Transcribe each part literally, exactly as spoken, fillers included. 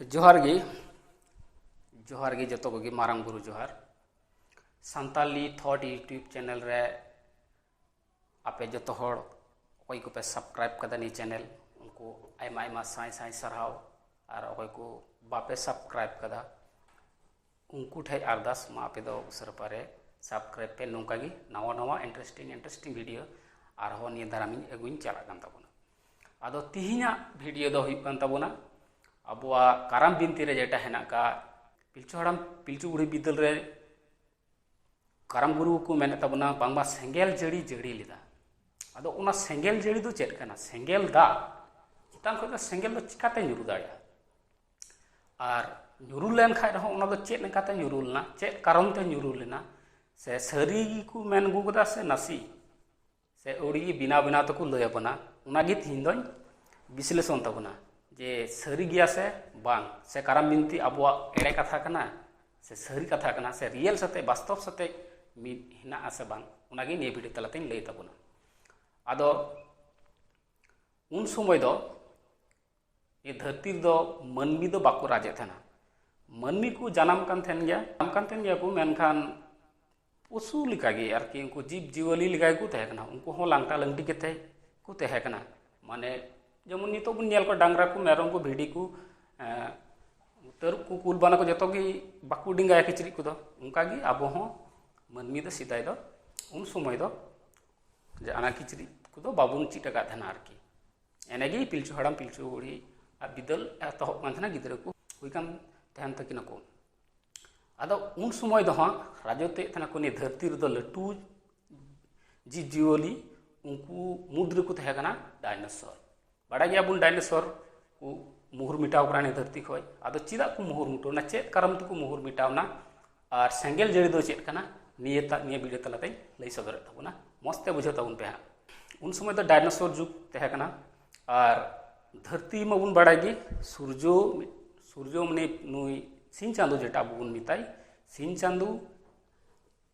ᱡᱚᱦᱟᱨ ᱜᱮ᱾ ᱡᱚᱦᱟᱨ ᱜᱮ ᱡᱚᱛᱚ ᱠᱚᱜᱮ, ᱢᱟᱨᱟᱝ ᱵᱩᱨᱩ ᱡᱚᱦᱟᱨ᱾ ᱥᱟᱱᱛᱟᱞᱤ ᱛᱷᱚᱴ YouTube ᱪᱮᱱᱮᱞ ᱨᱮ ᱟᱯᱮ ᱡᱚᱛᱚ ᱦᱚᱲ, ᱚᱠᱚᱭ ᱠᱚᱯᱮ ᱥᱟᱵᱥᱠᱨᱟᱭᱤᱵ ᱠᱟᱫᱟ ᱱᱤᱭᱟᱹ ᱪᱮᱱᱮᱞ, ᱩᱱᱠᱩ ᱟᱭᱢᱟ ᱟᱭᱢᱟ ᱥᱟᱭ ᱥᱟᱭ ᱥᱟᱨᱦᱟᱣ᱾ ᱟᱨ ᱚᱠᱚᱭ ᱠᱚ ᱵᱟᱯᱮ ᱥᱟᱵᱥᱠᱨᱟᱭᱤᱵ ᱠᱟᱫᱟ, ᱩᱱᱠᱩ ᱴᱷᱮᱱ ᱟᱨᱫᱟᱥ, ᱢᱟ ᱟᱯᱮ ᱫᱚ ᱩᱥᱟᱹᱨᱟ ᱯᱟᱨᱮ ᱥᱟᱵᱥᱠᱨᱟᱭᱤᱵ ᱯᱮ᱾ ᱱᱚᱝᱠᱟ ᱜᱮ ᱱᱟᱣᱟ ᱱᱟᱣᱟ ᱤᱱᱴᱟᱨᱮᱥᱴᱤᱝ ᱤᱱᱴᱟᱨᱮᱥᱴᱤᱝ ᱵᱷᱤᱰᱤᱭᱳ ᱟᱨᱦᱚᱸ ᱱᱤᱭᱟᱹ ᱫᱟᱨᱟᱢᱤᱧ ᱟᱹᱜᱩᱧ ᱪᱟᱞᱟᱜ ᱠᱟᱱ ᱛᱟᱵᱚᱱᱟ᱾ ᱟᱫᱚ ᱛᱤᱦᱤᱧᱟᱜ ᱵᱷᱤᱰᱤᱭᱳ ᱫᱚ ᱦᱩᱭᱩᱜ ᱠᱟᱱ ᱛᱟᱵᱚᱱᱟ ᱟᱵᱚᱣᱟᱜ ᱠᱟᱨᱟᱢ ᱵᱤᱱᱛᱤ ᱨᱮ ᱡᱮᱴᱟ ᱦᱮᱱᱟᱜ ᱟᱠᱟᱫ, ᱯᱤᱞᱪᱩ ᱦᱟᱲᱟᱢ ᱯᱤᱞᱪᱩ ᱵᱩᱲᱦᱤ ᱵᱤᱫᱟᱹᱞ ᱨᱮ ᱠᱟᱨᱟᱢ ᱜᱩᱨᱩ ᱠᱚ ᱢᱮᱱᱮᱫ ᱛᱟᱵᱚᱱᱟ ᱵᱟᱝᱢᱟ ᱥᱮᱸᱜᱮᱞ ᱡᱟᱹᱲᱤ ᱡᱟᱹᱲᱤ ᱞᱮᱫᱟ᱾ ᱟᱫᱚ ᱚᱱᱟ ᱥᱮᱸᱜᱮᱞ ᱡᱟᱹᱲᱤ ᱫᱚ ᱪᱮᱫ ᱠᱟᱱᱟ? ᱥᱮᱸᱜᱮᱞ ᱫᱟᱜ ᱪᱮᱛᱟᱱ ᱠᱷᱚᱱ ᱫᱚ ᱥᱮᱸᱜᱮᱞ ᱫᱚ ᱪᱤᱠᱟᱛᱮ ᱧᱩᱨᱩ ᱫᱟᱲᱮᱭᱟᱜᱼᱟ? ᱟᱨ ᱧᱩᱨᱩ ᱞᱮᱱ ᱠᱷᱟᱡ ᱨᱮᱦᱚᱸ ᱚᱱᱟ ᱫᱚ ᱪᱮᱫ ᱞᱮᱠᱟᱛᱮ ᱧᱩᱨᱩ ᱞᱮᱱᱟ, ᱪᱮᱫ ᱠᱟᱨᱚᱱ ᱛᱮ ᱧᱩᱨᱩ ᱞᱮᱱᱟ? ᱥᱮ ᱥᱟᱹᱨᱤ ᱜᱮᱠᱚ ᱢᱮᱱ ᱟᱹᱜᱩ ᱠᱟᱫᱟ ᱥᱮ ᱱᱟᱥᱮ, ᱥᱮ ᱟᱹᱣᱲᱤ ᱜᱮ ᱵᱮᱱᱟᱣ ᱵᱮᱱᱟᱣ ᱛᱮᱠᱚ ᱞᱟᱹᱭ ᱟᱵᱚᱱᱟ? ᱚᱱᱟᱜᱮ ᱛᱤᱦᱤᱧ ᱫᱚᱧ ᱵᱤᱥᱞᱮᱥᱚᱱ ᱛᱟᱵᱚᱱᱟ, ᱡᱮ ᱥᱟᱹᱨᱤ ᱜᱮᱭᱟ ᱥᱮ ᱵᱟᱝ, ᱥᱮ ᱠᱟᱨᱟᱢ ᱵᱤᱱᱛᱤ ᱟᱵᱚᱣᱟᱜ ᱮᱲᱮ ᱠᱟᱛᱷᱟ ᱠᱟᱱᱟ, ᱥᱮ ᱥᱟᱹᱨᱤ ᱠᱟᱛᱷᱟ ᱠᱟᱱᱟ, ᱥᱮ ᱨᱤᱭᱮᱞ ᱥᱟᱛᱮ, ᱵᱟᱥᱛᱚᱵ ᱥᱟᱛᱮ ᱢᱤᱫ ᱦᱮᱱᱟᱜᱼᱟ ᱥᱮ ᱵᱟᱝ, ᱚᱱᱟᱜᱮ ᱱᱤᱭᱟᱹ ᱵᱷᱤᱰᱤᱭᱳ ᱛᱟᱞᱟᱛᱮᱧ ᱞᱟᱹᱭ ᱛᱟᱵᱚᱱᱟ᱾ ᱟᱫᱚ ᱩᱱ ᱥᱚᱢᱚᱭ ᱫᱚ ᱱᱤᱭᱟᱹ ᱫᱷᱟᱹᱨᱛᱤ ᱨᱮᱫᱚ ᱢᱟᱹᱱᱢᱤ ᱫᱚ ᱵᱟᱠᱚ ᱨᱟᱡᱮᱫ ᱛᱟᱦᱮᱱᱟ᱾ ᱢᱟᱹᱱᱢᱤ ᱠᱚ ᱡᱟᱱᱟᱢ ᱠᱟᱱ ᱛᱟᱦᱮᱱ ᱜᱮᱭᱟ, ᱡᱟᱱᱟᱢ ᱠᱟᱱ ᱛᱟᱦᱮᱱ ᱜᱮᱭᱟ ᱠᱚ, ᱢᱮᱱᱠᱷᱟᱱ ᱯᱚᱥᱩ ᱞᱮᱠᱟᱜᱮ ᱟᱨᱠᱤ, ᱩᱱᱠᱩ ᱡᱤᱵᱽ ᱡᱤᱭᱟᱹᱞᱤ ᱞᱮᱠᱟ ᱜᱮᱠᱚ ᱛᱟᱦᱮᱸ ᱠᱟᱱᱟ᱾ ᱩᱱᱠᱩ ᱦᱚᱸ ᱞᱟᱝᱴᱟ ᱞᱟᱝᱴᱤ ᱠᱟᱛᱮ ᱠᱚ ᱛᱟᱦᱮᱸ ᱠᱟᱱᱟ᱾ ᱢᱟᱱᱮ ᱡᱮᱢᱚᱱ ᱱᱤᱛᱚᱜ ᱵᱚᱱ ᱧᱮᱞ ᱠᱚᱣᱟ, ᱰᱟᱝᱨᱟ ᱠᱚ, ᱢᱮᱨᱚᱢ ᱠᱚ, ᱵᱷᱤᱰᱤ ᱠᱚ, ᱮᱸ, ᱛᱟᱹᱨᱩᱵ ᱠᱚ, ᱠᱩᱞ ᱵᱟᱱᱟ ᱠᱚ, ᱡᱚᱛᱚ ᱜᱮ ᱵᱟᱠᱚ ᱰᱮᱸᱜᱟᱭᱟ ᱠᱤᱪᱨᱤᱡ ᱠᱚᱫᱚ᱾ ᱚᱱᱠᱟᱜᱮ ᱟᱵᱚ ᱦᱚᱸ ᱢᱟᱹᱱᱢᱤ ᱫᱚ ᱥᱮᱫᱟᱭ ᱫᱚ, ᱩᱱ ᱥᱚᱢᱚᱭ ᱫᱚ ᱡᱟᱦᱟᱱᱟᱜ ᱠᱤᱪᱨᱤᱡ ᱠᱚᱫᱚ ᱵᱟᱵᱚᱱ ᱪᱮᱫ ᱟᱠᱟᱫ ᱛᱟᱦᱮᱱᱟ ᱟᱨᱠᱤ᱾ ᱮᱱᱮᱜᱮ ᱯᱤᱞᱪᱩ ᱦᱟᱲᱟᱢ ᱯᱤᱞᱪᱩ ᱵᱩᱲᱦᱤ ᱟᱨ ᱵᱤᱫᱟᱹᱞ ᱮᱛᱚᱦᱚᱵ ᱠᱟᱱ ᱛᱟᱦᱮᱱᱟ, ᱜᱤᱫᱽᱨᱟᱹ ᱠᱚ ᱦᱩᱭ ᱠᱟᱱ ᱛᱟᱦᱮᱱ ᱛᱟᱹᱠᱤᱱᱟ ᱠᱚ᱾ ᱟᱫᱚ ᱩᱱ ᱥᱚᱢᱚᱭ ᱫᱚ ᱦᱟᱸᱜ ᱨᱟᱡᱚᱛᱮᱫ ᱛᱟᱦᱮᱱᱟ ᱠᱚ ᱱᱤᱭᱟᱹ ᱫᱷᱟᱹᱨᱛᱤ ᱨᱮᱫᱚ ᱞᱟᱹᱴᱩ ᱡᱤᱵᱽ ᱡᱤᱭᱟᱹᱞᱤ, ᱩᱱᱠᱩ ᱢᱩᱫᱽ ᱨᱮᱠᱚ ᱛᱟᱦᱮᱸ ᱠᱟᱱᱟ ᱰᱟᱭᱱᱳᱥᱚᱨ᱾ ᱵᱟᱲᱟᱭ ᱜᱮᱭᱟᱵᱚᱱ ᱰᱟᱭᱱᱳᱥᱚᱨ ᱠᱚ ᱢᱩᱦᱩᱨ ᱢᱮᱴᱟᱣ ᱠᱟᱱᱟ ᱱᱤᱭᱟᱹ ᱫᱷᱟᱹᱨᱛᱤ ᱠᱷᱚᱡ᱾ ᱟᱫᱚ ᱪᱮᱫᱟᱜ ᱠᱚ ᱢᱩᱦᱩᱨ ᱢᱮᱴᱟᱣ ᱮᱱᱟ, ᱪᱮᱫ ᱠᱟᱨᱚᱱ ᱛᱮᱠᱚ ᱢᱩᱦᱩᱨ ᱢᱮᱴᱟᱣ ᱮᱱᱟ, ᱟᱨ ᱥᱮᱸᱜᱮᱞ ᱡᱟᱹᱲᱤ ᱫᱚ ᱪᱮᱫ ᱠᱟᱱᱟ, ᱱᱤᱭᱟᱹ ᱛᱟ-, ᱱᱤᱭᱟᱹ ᱵᱷᱤᱰᱤᱭᱳ ᱛᱟᱞᱟᱛᱮᱧ ᱞᱟᱹᱭ ᱥᱚᱫᱚᱨᱮᱫ ᱛᱟᱵᱚᱱᱟ᱾ ᱢᱚᱡᱽ ᱛᱮ ᱵᱩᱡᱷᱟᱹᱣ ᱛᱟᱵᱚᱱ ᱯᱮ ᱦᱟᱸᱜ᱾ ᱩᱱ ᱥᱚᱢᱚᱭ ᱫᱚ ᱰᱟᱭᱱᱳᱥᱚᱨ ᱡᱩᱜᱽ ᱛᱟᱦᱮᱸ ᱠᱟᱱᱟ᱾ ᱟᱨ ᱫᱷᱟᱹᱨᱛᱤ ᱢᱟᱵᱚᱱ ᱵᱟᱲᱟᱭ ᱜᱮ, ᱥᱩᱨᱡᱚ, ᱥᱩᱨᱡᱚ ᱢᱟᱱᱮ ᱱᱩᱭ ᱥᱤᱧ ᱪᱟᱸᱫᱚ ᱡᱮᱴᱟ ᱟᱵᱚ ᱵᱚᱱ ᱢᱮᱛᱟᱭ, ᱥᱤᱧ ᱪᱟᱸᱫᱚ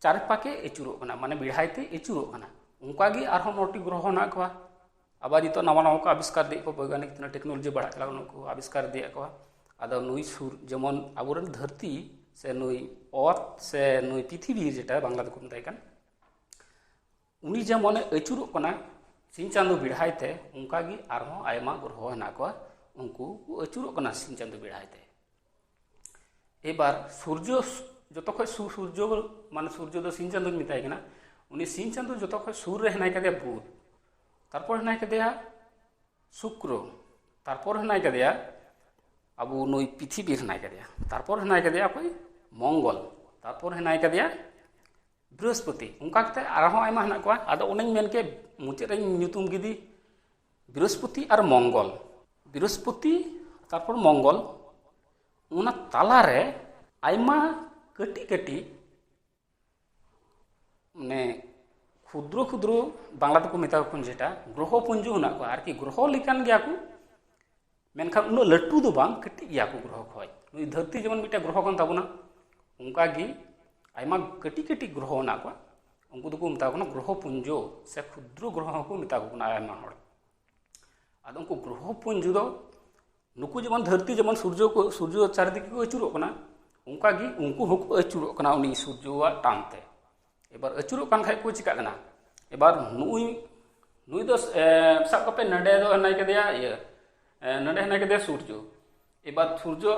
ᱪᱟᱨᱯᱟᱠᱮ ᱟᱹᱪᱩᱨᱚᱜ ᱠᱟᱱᱟ, ᱢᱟᱱᱮ ᱵᱮᱲᱦᱟᱭ ᱛᱮ ᱟᱹᱪᱩᱨᱚᱜ ᱠᱟᱱᱟ᱾ ᱚᱱᱠᱟᱜᱮ ᱟᱨᱦᱚᱸ ᱱᱚᱴᱤ ᱜᱨᱚᱦᱚ ᱦᱮᱱᱟᱜ ᱠᱚᱣᱟ᱾ ᱟᱵᱟᱨ ᱱᱤᱛᱚᱜ ᱱᱟᱣᱟ ᱱᱟᱣᱟ ᱠᱚ ᱟᱵᱤᱥᱠᱟᱨ ᱤᱫᱤᱭᱮᱫ ᱠᱚᱣᱟ, ᱵᱳᱭᱜᱟᱱᱤᱠ ᱛᱤᱱᱟᱹᱜ ᱴᱮᱠᱱᱳᱞᱚᱡᱤ ᱵᱟᱲᱦᱟᱜ ᱠᱟᱱᱟ, ᱩᱱᱟᱹᱜ ᱠᱚ ᱟᱵᱤᱥᱠᱟᱨ ᱤᱫᱤᱭᱮᱫ ᱠᱚᱣᱟ᱾ ᱟᱫᱚ ᱱᱩᱭ ᱥᱩᱨ, ᱡᱮᱢᱚᱱ ᱟᱵᱚᱨᱮᱱ ᱫᱷᱟᱹᱨᱛᱤ ᱥᱮ ᱱᱩᱭ ᱚᱛ ᱥᱮ ᱱᱩᱭ ᱯᱨᱤᱛᱷᱤᱵᱤ, ᱡᱮᱴᱟ ᱵᱟᱝᱞᱟ ᱛᱮᱠᱚ ᱢᱮᱛᱟᱭ ᱠᱟᱱ, ᱩᱱᱤ ᱡᱮᱢᱚᱱᱮ ᱟᱹᱪᱩᱨᱚᱜ ᱠᱟᱱᱟ ᱥᱤᱧ ᱪᱟᱸᱫᱚ ᱵᱮᱲᱦᱟᱭ ᱛᱮ, ᱚᱱᱠᱟᱜᱮ ᱟᱨᱦᱚᱸ ᱟᱭᱢᱟ ᱜᱨᱚᱦᱚ ᱦᱮᱱᱟᱜ ᱠᱚᱣᱟ, ᱩᱱᱠᱩ ᱠᱚ ᱟᱹᱪᱩᱨᱚᱜ ᱠᱟᱱᱟ ᱥᱤᱧ ᱪᱟᱸᱫᱚ ᱵᱮᱲᱦᱟᱭ ᱛᱮ᱾ ᱮᱵᱟᱨ ᱥᱩᱨᱡᱚ, ᱡᱚᱛᱚ ᱠᱷᱚᱡ ᱥᱩ-, ᱥᱩᱨᱡᱚ, ᱢᱟᱱᱮ ᱥᱩᱨᱡᱚ ᱫᱚ ᱥᱤᱧ ᱪᱟᱸᱫᱚᱧ ᱢᱮᱛᱟᱭ ᱠᱟᱱᱟ, ᱩᱱᱤ ᱥᱤᱧ ᱪᱟᱸᱫᱚ ᱡᱚᱛᱚ ᱠᱷᱚᱡ ᱥᱩᱨ ᱨᱮ ᱦᱮᱱᱟᱭ ᱠᱟᱫᱮᱭᱟ ᱵᱩᱫᱷ, ᱛᱟᱨᱯᱚᱨ ᱦᱮᱱᱟᱭ ᱠᱟᱫᱮᱭᱟ ᱥᱩᱠᱨᱚ, ᱛᱟᱨᱯᱚᱨ ᱦᱮᱱᱟᱭ ᱠᱟᱫᱮᱭᱟ ᱟᱵᱚ ᱱᱩᱭ ᱯᱨᱤᱛᱷᱤᱵᱤ ᱦᱮᱱᱟᱭ ᱠᱟᱫᱮᱭᱟ, ᱛᱟᱨᱯᱚᱨ ᱦᱮᱱᱟᱭ ᱠᱟᱫᱮᱭᱟ ᱚᱠᱚᱭ? ᱢᱚᱝᱜᱚᱞ, ᱛᱟᱨᱯᱚᱨ ᱦᱮᱱᱟᱭ ᱠᱟᱫᱮᱭᱟ ᱵᱨᱤᱦᱚᱥᱯᱚᱛᱤ᱾ ᱚᱱᱠᱟ ᱠᱟᱛᱮ ᱟᱨᱦᱚᱸ ᱟᱭᱢᱟ ᱦᱮᱱᱟᱜ ᱠᱚᱣᱟ᱾ ᱟᱫᱚ ᱚᱱᱮᱧ ᱢᱮᱱ ᱠᱮᱫ, ᱢᱩᱪᱟᱹᱫ ᱨᱮᱧ ᱧᱩᱛᱩᱢ ᱠᱮᱫᱮ ᱵᱨᱤᱦᱚᱥᱯᱚᱛᱤ ᱟᱨ ᱢᱚᱝᱜᱚᱞ᱾ ᱵᱨᱤᱦᱚᱥᱯᱚᱛᱤ, ᱛᱟᱨᱯᱚᱨ ᱢᱚᱝᱜᱚᱞ, ᱚᱱᱟ ᱛᱟᱞᱟᱨᱮ ᱟᱭᱢᱟ ᱠᱟᱹᱴᱤᱡ ᱠᱟᱹᱴᱤᱡ, ᱢᱟᱱᱮ ᱠᱷᱩᱫᱨᱚ ᱠᱷᱩᱫᱨᱚ, ᱵᱟᱝᱞᱟ ᱛᱮᱠᱚ ᱢᱮᱛᱟ ᱠᱚ ᱠᱟᱱ ᱡᱮᱴᱟ, ᱜᱨᱚᱦᱚ ᱯᱩᱧᱡᱚ ᱦᱮᱱᱟᱜ ᱠᱚᱣᱟ ᱟᱨᱠᱤ᱾ ᱜᱨᱚᱦᱚ ᱞᱮᱠᱟᱱ ᱜᱮᱭᱟ ᱠᱚ, ᱢᱮᱱᱠᱷᱟᱱ ᱩᱱᱟᱹᱜ ᱞᱟᱹᱴᱩ ᱫᱚ ᱵᱟᱝ, ᱠᱟᱹᱴᱤᱡ ᱜᱮᱭᱟ ᱠᱚ ᱜᱨᱚᱦᱚ ᱠᱷᱚᱡ᱾ ᱱᱩᱭ ᱫᱷᱟᱹᱨᱛᱤ ᱡᱮᱢᱚᱱ ᱢᱤᱫᱴᱮᱱ ᱜᱨᱚᱦᱚ ᱠᱟᱱ ᱛᱟᱵᱚᱱᱟ, ᱚᱱᱠᱟᱜᱮ ᱟᱭᱢᱟ ᱠᱟᱹᱴᱤᱡ ᱠᱟᱹᱴᱤᱡ ᱜᱨᱚᱦᱚ ᱦᱮᱱᱟᱜ ᱠᱚᱣᱟ᱾ ᱩᱱᱠᱩ ᱫᱚᱠᱚ ᱢᱮᱛᱟ ᱠᱚ ᱠᱟᱱᱟ ᱜᱨᱚᱦᱚ ᱯᱩᱧᱡᱚ, ᱥᱮ ᱠᱷᱩᱫᱨᱚ ᱜᱨᱚᱦᱚ ᱦᱚᱸᱠᱚ ᱢᱮᱛᱟ ᱠᱚ ᱠᱟᱱᱟ ᱟᱭᱢᱟ ᱦᱚᱲ᱾ ᱟᱫᱚ ᱩᱱᱠᱩ ᱜᱨᱚᱦᱚ ᱯᱩᱧᱡᱚ ᱫᱚ ᱱᱩᱠᱩ ᱡᱮᱢᱚᱱ ᱫᱷᱟᱹᱨᱛᱤ ᱡᱮᱢᱚᱱ ᱥᱩᱨᱡᱚ ᱠᱚ, ᱥᱩᱨᱡᱚ ᱪᱟᱨᱤᱫᱤᱠᱮ ᱠᱚ ᱟᱹᱪᱩᱨᱚᱜ ᱠᱟᱱᱟ, ᱚᱱᱠᱟᱜᱮ ᱩᱱᱠᱩ ᱦᱚᱸᱠᱚ ᱟᱹᱪᱩᱨᱚᱜ ᱠᱟᱱᱟ ᱩᱱᱤ ᱥᱩᱨᱡᱚᱣᱟᱜ ᱴᱟᱱ ᱛᱮ᱾ ᱮᱵᱟᱨ ᱟᱹᱪᱩᱨᱚᱜ ᱠᱟᱱ ᱠᱷᱟᱡ ᱠᱚ ᱪᱤᱠᱟᱜ ᱠᱟᱱᱟ? ᱮᱵᱟᱨ ᱱᱩᱭ, ᱱᱩᱭ ᱫᱚ, ᱮ, ᱥᱟᱵ ᱠᱟᱜ ᱯᱮ, ᱱᱚᱰᱮ ᱫᱚ ᱦᱮᱱᱟᱭ ᱠᱟᱫᱮᱭᱟ ᱤᱭᱟᱹ, ᱮ, ᱱᱚᱰᱮ ᱦᱮᱱᱟᱭ ᱠᱟᱫᱮᱭᱟ ᱥᱩᱨᱡᱚ᱾ ᱮᱵᱟᱨ ᱥᱩᱨᱡᱚ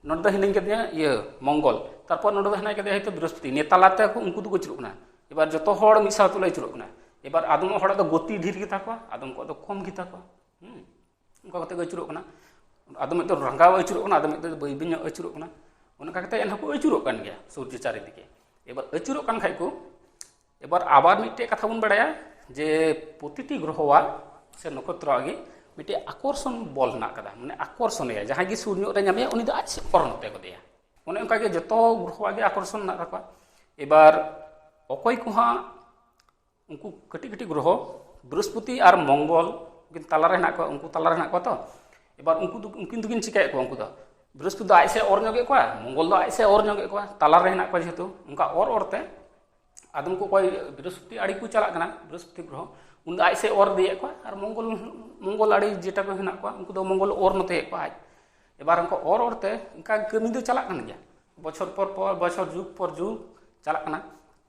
ᱱᱚᱰᱮ ᱫᱚ ᱦᱮᱱᱟᱹᱧ ᱠᱟᱫᱮᱭᱟ ᱤᱭᱟᱹ, ᱢᱚᱝᱜᱚᱞ, ᱛᱟᱨᱯᱚᱨ ᱱᱚᱰᱮ ᱫᱚ ᱦᱮᱱᱟᱭ ᱠᱟᱫᱮᱭᱟ ᱦᱚᱭᱛᱳ ᱵᱨᱤᱦᱚᱥᱯᱚᱛᱤ᱾ ᱱᱤᱭᱟᱹ ᱛᱟᱞᱟᱛᱮ ᱩᱱᱠᱩ ᱫᱚᱠᱚ ᱟᱹᱪᱩᱨᱚᱜ ᱠᱟᱱᱟ᱾ ᱮᱵᱟᱨ ᱡᱚᱛᱚ ᱦᱚᱲ ᱢᱤᱫ ᱥᱟᱶ ᱛᱮᱞᱮ ᱟᱹᱪᱩᱨᱚᱜ ᱠᱟᱱᱟ᱾ ᱮᱵᱟᱨ ᱟᱫᱚᱢ ᱦᱚᱲᱟᱜ ᱫᱚ ᱜᱚᱛᱤ ᱰᱷᱮᱨ ᱜᱮᱛᱟ ᱠᱚᱣᱟ, ᱟᱫᱚᱢ ᱠᱚᱣᱟᱜ ᱫᱚ ᱠᱚᱢ ᱜᱮᱛᱟ ᱠᱚᱣᱟ᱾ ᱦᱩᱸ᱾ ᱚᱱᱠᱟ ᱠᱟᱛᱮ ᱠᱚ ᱟᱹᱪᱩᱨᱚᱜ ᱠᱟᱱᱟ᱾ ᱟᱫᱚ ᱢᱤᱫ ᱫᱚ ᱨᱟᱸᱜᱟᱣ ᱟᱹᱪᱩᱨᱚᱜ ᱠᱟᱱᱟ, ᱟᱫᱚ ᱢᱤᱫ ᱫᱚ ᱵᱟᱹᱭ ᱵᱟᱹᱭ ᱧᱚᱜ ᱟᱹᱪᱩᱨᱚᱜ ᱠᱟᱱᱟ᱾ ᱚᱱᱠᱟ ᱠᱟᱛᱮ ᱮᱱᱦᱚᱸ ᱠᱚ ᱟᱹᱪᱩᱨᱚᱜ ᱠᱟᱱ ᱜᱮᱭᱟ ᱥᱩᱨᱡᱚ ᱪᱟᱨᱤᱫᱤᱠᱮ᱾ ᱮᱵᱟᱨ ᱟᱹᱪᱩᱨᱚᱜ ᱠᱟᱱ ᱠᱷᱟᱡ ᱠᱚ, ᱮᱵᱟᱨ ᱟᱵᱟᱨ ᱢᱤᱫᱴᱮᱡ ᱠᱟᱛᱷᱟ ᱵᱚᱱ ᱵᱟᱲᱟᱭᱟ ᱡᱮ ᱯᱨᱚᱛᱤᱴᱤ ᱜᱨᱚᱦᱚᱣᱟᱜ ᱥᱮ ᱱᱚᱠᱷᱚᱛᱨᱚᱣᱟᱜ ᱜᱮ ᱢᱤᱫᱴᱮᱡ ᱟᱠᱚᱨᱥᱚᱱ ᱵᱚᱞ ᱦᱮᱱᱟᱜ ᱠᱟᱫᱟ, ᱢᱟᱱᱮ ᱟᱠᱚᱨᱥᱚᱱᱮᱭᱟ᱾ ᱡᱟᱦᱟᱸᱭ ᱜᱮ ᱥᱩᱨ ᱧᱚᱜ ᱨᱮ ᱧᱟᱢᱮᱭᱟ, ᱩᱱᱤ ᱫᱚ ᱟᱡ ᱥᱮᱫ ᱚᱨ ᱱᱚᱛᱮ ᱜᱚᱫᱮᱭᱟ᱾ ᱚᱱᱮ ᱚᱱᱠᱟ ᱜᱮ ᱡᱚᱛᱚ ᱜᱨᱚᱦᱚᱣᱟᱜ ᱜᱮ ᱟᱠᱚᱨᱥᱚᱱ ᱢᱮᱱᱟᱜ ᱛᱟᱠᱚᱣᱟ᱾ ᱮᱵᱟᱨ ᱚᱠᱚᱭ ᱠᱚ ᱦᱟᱸᱜ ᱩᱱᱠᱩ ᱠᱟᱹᱴᱤᱡ ᱠᱟᱹᱴᱤᱡ ᱜᱨᱚᱦᱚ, ᱵᱨᱤᱦᱚᱥᱯᱚᱛᱤ ᱟᱨ ᱢᱚᱝᱜᱚᱞ ᱩᱱᱠᱤᱱ ᱛᱟᱞᱟᱨᱮ ᱦᱮᱱᱟᱜ ᱠᱚᱣᱟ, ᱩᱱᱠᱩ ᱛᱟᱞᱟᱨᱮ ᱦᱮᱱᱟᱜ ᱠᱚᱣᱟ ᱛᱚ᱾ ᱮᱵᱟᱨ ᱩᱱᱠᱩ ᱫᱚ, ᱩᱱᱠᱤᱱ ᱫᱚᱠᱤᱱ ᱪᱤᱠᱟᱹᱭᱮᱫ ᱠᱚᱣᱟ? ᱩᱱᱠᱩ ᱫᱚ ᱵᱨᱤᱦᱚᱥᱯᱚᱛᱤ ᱫᱚ ᱟᱡ ᱥᱮᱫ ᱚᱨ ᱧᱚᱜᱮᱫ ᱠᱚᱣᱟ, ᱢᱚᱝᱜᱚᱞ ᱫᱚ ᱟᱡ ᱥᱮᱫ ᱚᱨ ᱧᱚᱜᱮᱫ ᱠᱚᱣᱟ, ᱛᱟᱞᱟᱨᱮ ᱦᱮᱱᱟᱜ ᱠᱚᱣᱟ ᱡᱮᱦᱮᱛᱩ, ᱚᱱᱠᱟ ᱚᱨ ᱚᱨ ᱛᱮ ᱟᱫᱚᱢ ᱠᱚ ᱚᱠᱚᱭ ᱵᱨᱤᱦᱚᱥᱯᱚᱛᱤ ᱟᱲᱮ ᱠᱚ ᱪᱟᱞᱟᱜ ᱠᱟᱱᱟ, ᱵᱨᱤᱦᱚᱥᱯᱚᱛᱤ ᱜᱨᱚᱦᱚ, ᱩᱱ ᱫᱚ ᱟᱡ ᱥᱮᱫ ᱚᱨ ᱤᱫᱤᱭᱮᱫ ᱠᱚᱣᱟ, ᱟᱨ ᱢᱚᱝᱜᱚᱞ, ᱢᱚᱝᱜᱚᱞ ᱟᱲᱮ ᱡᱮᱴᱟ ᱠᱚ ᱦᱮᱱᱟᱜ ᱠᱚᱣᱟ, ᱩᱱᱠᱩ ᱫᱚ ᱢᱚᱝᱜᱚᱞ ᱚᱨ ᱱᱚᱛᱮᱭᱮᱫ ᱠᱚᱣᱟ ᱟᱡ᱾ ᱮᱵᱟᱨ ᱚᱱᱠᱟ ᱚᱨ ᱚᱨ ᱛᱮ ᱚᱱᱠᱟ ᱠᱟᱹᱢᱤ ᱫᱚ ᱪᱟᱞᱟᱜ ᱠᱟᱱ ᱜᱮᱭᱟ, ᱵᱚᱪᱷᱚᱨ ᱯᱚᱨ ᱯᱚᱨ ᱵᱚᱪᱷᱚᱨ, ᱡᱩᱜᱽ ᱯᱚᱨ ᱡᱩᱜᱽ ᱪᱟᱞᱟᱜ ᱠᱟᱱᱟ᱾